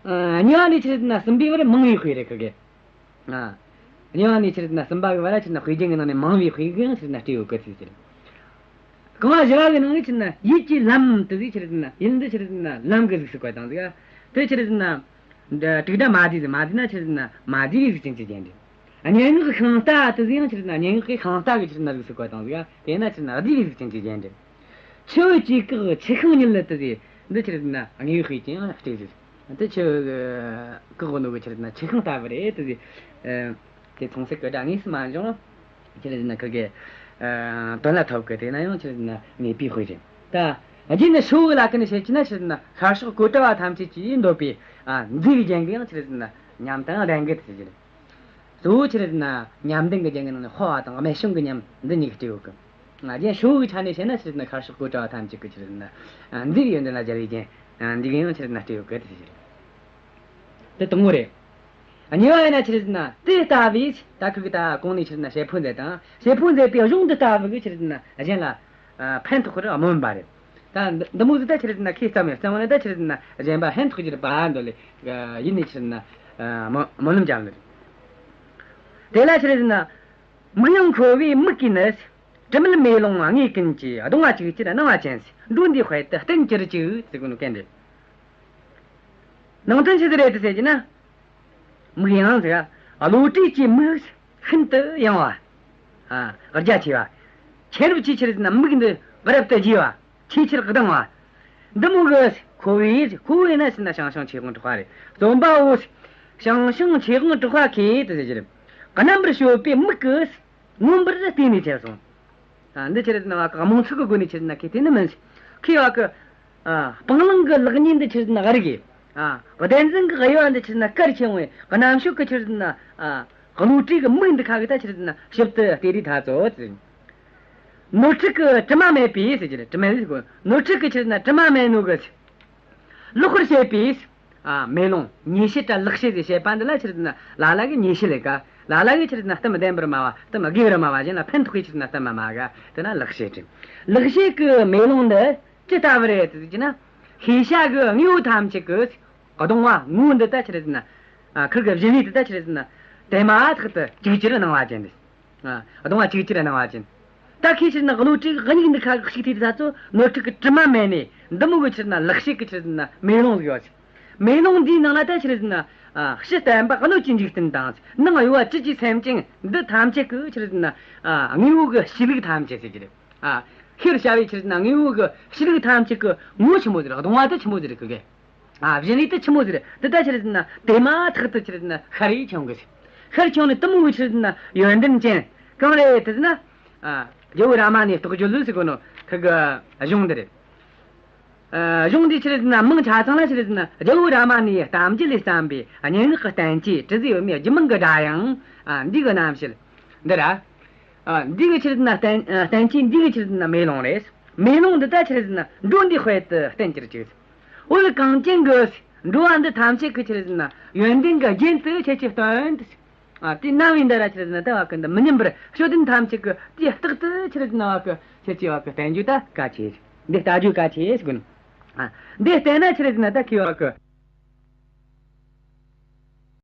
ཨ། གཉིས་པ་ནས་ཆི་རེད་ཟེར་ན་གསུམ་པའི་བར་མང་བའི་དཔེ་རེད་ཁི་གེ། ཨ། གཉིས་པ་ནས་ཆི་རེད་ཟེར་ན་གསུམ་པ་གི་བར་ལ་ཆི་རེད་ཟེར་ན་དཔེ་རྒྱན་གྱི་ནང་ནས་མང་བའི་དཔེ་གིས་ཡང་ཆི་རེད་ཟེར་ན་སྤྲས་ཡོད་གི་ཟེར་གི། རྐང་བ་བཞི་བ་གི་ནང་ནས་ཆི་རེད་ཟེར་ན་ཡིད་ཀྱི་ལམ་དུ་ཟེར་ཆི་རེད་ཟེར་ན་ཡིད་འདི་ཆི་རེད་ཟེར་ན་ལམ་གྱི་གཟུགས་སུ་བཀོད་དང་ཟེར་ག། དེ་ཆི་རེད་ཟེར་ན། འདི་དྲུག་སྒྲ་མ་བསྡུས་ཟེར། མ་བསྡུས་ན་ཆི་རེད་ཟེར་ན་མ་བསྡུས་པའི་གཟུགས་ཅན་གྱི་རྒྱན་རེད། སྙན་ངག་གི་ཤིང་རྟ་དུ་ཟེར་ཡང་ཆི་རེད་ཟེར་ན་སྙན་ངག་གི་ཤིང་རྟ་གི་ཆི་རེད་ཟེར་ན་གཟུགས་སུ་བཀོད་དང་ཟེར་ག། དེས་ན་ཆི་རེད་ཟེར་ན་བསྡུས་པའི་གཟུགས་ཅན་གྱི་རྒྱན་རེད། ཆུ་བོ་སྐྱེ་འགག་ཆུ་ཤིང་ཉིད་ལ་དུ་ཟེར། འདི་ཆི་རེད་ཟེར་ན་དངོས་དཔེ་ཅན་ཡང་སྤྲས་ཟེར། འདི་ཆུ་བོ་གི་འགག་ནོ་གི་ཆི་རེད་ཟེར་ན་ཆུ་ཤིང་ལྟ་བུ་རེད་དུ་ཟེར། ཨ། དེ་མཚུངས་གསལ་གྱི་སྒྲ་དངོས་སུ་མ་འབྱུང་། ཆི་རེད་ཟེར་ན་ཁི་གེ། ཨ། དོན་ལ་ཐོབ་གི། དེ་ན་ཡང་ཆི་རེད་ཟེར་ན་ངེས་པའི་དཔེ་རེད། ད་རྗེས་ནས་ཤོ་བོ་ལ་ཁ་ནས་བཤད་ཀྱི་ན་ཆི་རེད་ཟེར་ན་ཤར་ཕྱོགས་གཽ་ཌ་བ་ཐམས་ཅད་ཀྱིས་འདོད་པའི། ཨ། མཛེས་པའི་རྒྱན་གྱི་ཡང་ཆི་རེད་ཟེར་ན་ཉམས་དང་ལྡན་གི་དེ་ཟེར་གྱི་རེད། གཙོ་བོ་ཆི་རེད་ཟེར་ན་ཉམས་ལྡན་གྱི་རྒྱན་གྱི་ནང་ནས་དཔའ་བ་དང་རྨད་བྱུང་གི་ཉམས་འདི་གཉིས་ཀྱིས་སྤྲས་ཡོད་གི། ང་རྒྱན་ཤོ་བོའི་ཆ་ནས་བཤད་ན་ཆི་རེད་ཟེར་ན་ཤར་ཕྱོགས་གཽ་ཌ་བ་ཐམས་ཅད་ཀྱིས་ཆི་རེད་ཟེར་ན་མཛེས་པའི་ཡོན་ཏན་ལ་སྦྱར་བའི་རྒྱན་འདི་གིས་ཡང་ཆི་རེད་ཟེར་ན་སྤྲས་ཡོད་གི་དེ་ཟེར་གྱི་རེད། དེ་དང་པོ་རེད། གཉིས་པ་ཡིན་ན་ཆི་རེད་ཟེར་ན་དེ་ལྟ་བུའི་ད་ཁུ་གི་ད་གོང་ནས་ཆི་རེད་ཟེར་ན་བྱེད་ཕོད་མཛད་དང་། བྱེད་ཕོད་མཛད་པའི་གཞུང་འདི་ལྟ་བུ་གིས་ཆི་རེད་ཟེར་ན་གཞན་ལ་ཕན་ཐོགས་པར་སྨོན་པ་རེད། ད་འདི་འདི་མོ་ཟིག་ད་ཆི་རེད་ཟེར་ན་ཁོས་བརྩམས་ཡོད། བརྩམས་པ་ནི་ད་ཆི་རེད་ཟེར་ན་གཞན་པ་ཕན་ཐོགས་རྒྱུ་རེད་པ་འདོད་ལས་ཡིད་ནས་ཆི་རེད་ཟེར་ན་སྨོན་སྨོན་ལམ་བརྒྱབ་ནི་རེད། དེ་ལ་ཆི་རེད་ཟེར་ན། མིག་ཡངས་ཁོ་བོའི་མིག་གིས་ནི། དྲི་མེད་མེ་ལོང་ངའི་ཀུན་གྱི། གདོང་བ་ཅིག་ཅར་སྣང་བ་ཅན། འགྲོ་འདིའི་དཔལ་དུ་བསྟན་གྱུར་ཅིག་ཟེར་གོ་ནོ་གན་རེད། ནང་དོན་ཆི་ཟིག་རེད་དེ་ཟེར་གྱི་ན། མིག་ཡངས་ཟེར། བློ་གྲོས་ཀྱི་མིག་ཤིན་ཏུ་ཡངས་པ། ཨ། རྒྱ་ཆེ་བ། མཁྱེན་རབ་ཀྱི་ཆི་རེད་ཟེར་ན་མིག་འདི་རབ་ཏུ་རྒྱས་པ། ཆེས་ཆེར་གདངས་པ། འདི་མོ་གི་ཁོ་བོའི། ཁོ་བོའི་ནི་ཟེར་ན་ཞང་ཞུང་ཆོས་དབང་གྲགས་པ་རེད། རྩོམ་པ་པོ་ཞང་ཞུང་ཆོས་དབང་གྲགས་པ་ཁོས་དེ་ཟེར་གྱི་རེད། རྣམ་པར་དཔྱོད་པའི་མིག་གིས། མངོན་པར་བལྟས་ནས་བྱས་སོང་། ཨ། འདི་ཆི་རེད་ཟེར་ན་བ་གི་རྨོངས་ཚོད་ཀྱི་སྒོ་ནས་ཆི་རེད་ཟེར་ན་ཁོས་དེ་ནི་མིན། ཁོས་བ་གི། ཨ། སྤང་བླང་གི་ལེགས་ཉེས་འདི་ཆི་རེད་ཟེར་ན་བར་གི། ཨ། བདེན་རྫུན་གྱི་དབྱེ་བ་འདི་ཆི་རེད་ཟེར་ན་གལ་ཆེན་པོ་ཡིན། རྣམ་དཔྱོད་ཀྱི་ཆི་རེད་ཟེར་ན། ཨ། བློ་གྲོས་ཀྱི་མིག་འདི་ཁ་གིས་ད་ཆི་རེད་ཟེར་ན་ཞིབ་ཏུ་བལྟས་རེ་ད་ཚོད་ཟེར། ནོར་འཁྲུལ་གྱི་དྲི་མ་མེད་པའི་ཟེར་གྱི་རེད། དྲི་མེད་ཟེར་གོ། ནོར་འཁྲུལ་གྱི་ཆི་རེད་ཟེར་ན་དྲི་མ་མེད་ནོ་གི། ལེགས་པར་བཤད་པའི། ཨ། མེ་ལོང་ཉེས་བཤད་དང་ལེགས་བཤད་ཟེར་བཤད་པ་འདི་ལ་ཆི་རེད་ཟེར་ན་ལ་ལ་གིས་ཉེས་བཤད་ལས་ཀ། ལ་ལ་གིས་ཆི་རེད་ཟེར་ན་གཏམ་བདེན་པར་སྨྲ་བ། གཏམ་དགེ་བར་སྨྲ་བ། གཞན་ལ་ཕན་ཐོགས་པའི་ཆི་རེད་ཟེར་ན་གཏམ་སྨྲ་ག། དེ་ན་ལེགས་བཤད་རེད། ལེགས་བཤད་ཀྱི་མེ་ལོང་འདི་ཅི་ལྟ་བུ་རེད་ཟེར་གྱི་ན། ཤེས་བྱ་གི་དངོས་པོ་ཐམས་ཅད་ཀྱི་གདོང་བ་ངོ་འདི་ད་ཆི་རེད་ཟེར་ན། ཨ། ཁིར་གི་བཞིན་རས་འདི་ད་ཆི་རེད་ཟེར་ན། དེ་མ་ཐག་ཏུ་ཅིག་ཅར་སྣང་བ་ཅན་རེད། ཨ། གདོང་བ་ཅིག་ཅར་སྣང་བ་ཅན། ད་ཁོས་ཆི་རེད་ཟེར་ན་བློ་གྲོས་ཀྱི་མིག་འདི་ཁ་གིས་ཞིབ་ཏུ་བལྟས་ད་ཚོད་ནོར་འཁྲུལ་གྱི་དྲི་མ་མེད་ནས་འདི་མོ་གི་ཆི་རེད་ཟེར་ན་ལེགས་བཤད་ཀྱི་ཆི་རེད་ཟེར་ན་མེ་ལོང་ཟིག་ཡོད་ཟེར། མེ་ལོང་འདིའི་ནང་ལ་ད་ཆི་རེད་ཟེར་ན། ཨ། ཕྱི་བརྟན་པ་གནོད་ཀྱི་འཇིག་རྟེན་དང་། ནང་གཡོ་བ་བཅུད་ཀྱི་སེམས་ཅན་འདི་ཐམས་ཅད་ཀྱི་ཆི་རེད་ཟེར་ན། ཨ། དངོས་པོ་གི་གཤིས་ལུགས་ཐམས་ཅད་ཟེར་གྱི་རེད། ཨ། ཤེས་བྱ་བའི་ཆི་རེད་ཟེར་ན་དངོས་པོ་གི་གཤིས་ལུགས་ཐམས་ཅད་ཀྱི་ངོ་བོ་ཆི་མོ་ཟིག་རེད། གདོང་བ་དེ་ཆི་མོ་ཟིག་རེད་ཁོ་གི། ཨ། བཞིན་རས་དེ་ཆི་མོ་ཟིག་རེད། དེ་ད་ཆི་རེད་ཟེར་ན་དེ་མ་ཐག་ཏུ་ཆི་རེད་ཟེར་ན་ཤར་རེ་བྱུང་གི་ཟེར། ཤར་བྱུང་ནས་དེ་མོ་གི་ཆི་རེད་ཟེར་ན་ཡོན་ཏན་ཅན་གང་རེད་དེ་ཟེར་ན། ཨ། རྒྱལ་པོ་རཱ་མ་ནའི་རྟོགས་བརྗོད་ལུགས་ཟེར་གོ་ནོ་ཁོ་གི་གཞུང་འདི་རེད། ཨ། གཞུང་འདི་ཆི་རེད་ཟེར་ན་མིང་ཆ་ཚང་ལ་ཆི་རེད་ཟེར་ན་རྒྱལ་པོ་རཱ་མ་ནའི་གཏམ་རྒྱུད་ལས་བརྩམས་པའི་སྙན་ངག་གི་བསྟན་བཅོས་དྲི་ཟའི་བུ་མོའི་རྒྱུད་མང་གི་སྒྲ་དབྱངས། ཨ། འདི་གི་རྣམ་བཤད་འདི་ར། ཨ། འདི་གི་ཆི་རེད་ཟེར་ན་བསྟན། ཨ། བསྟན་བཅོས་འདི་གི་ཆི་རེད་ཟེར་ན་མེ་ལོང་རེད། མེ་ལོང་འདི་ད་ཆི་རེད་ཟེར་ན་འགྲོ་འདིའི་དཔལ་དུ་བསྟན་གྱུར་ཅིག། བོད་གངས་ཅན་གྱི་འགྲོ་བ་འདི་ཐམས་ཅད་ཀྱི་ཆི་རེད་ཟེར་ན་ཡོན་ཏན་གྱི་རྒྱན་དུ་ཁྱེད་ཀྱིས་སྟོན་ཏེ། ཨ། དེ་རྣ་བའི་འདི་ར་ཆི་རེད་ཟེར་ན་ལྟ་བ་ཀུན་ཏུ་མི་ཉམས་པར་དཔྱོད་ལྡན་ཐམས་ཅད་ཀྱིས་དེ་རྟག་ཏུ་ཆི་རེད་ཟེར་ན་བ་ཀི་ཁྱེད་ཀྱིས་བ་ཀི་བསྟན་རྒྱུ་ད་གལ་ཆེ། འདི་ལྟ་རྒྱུ་གལ་ཆེ་ཟེར་གོ་ནི། ཨ། འདི་བསྟན་ན་ཆི་རེད་ཟེར་ན་ད་ཁྱེད་བ་ཀི་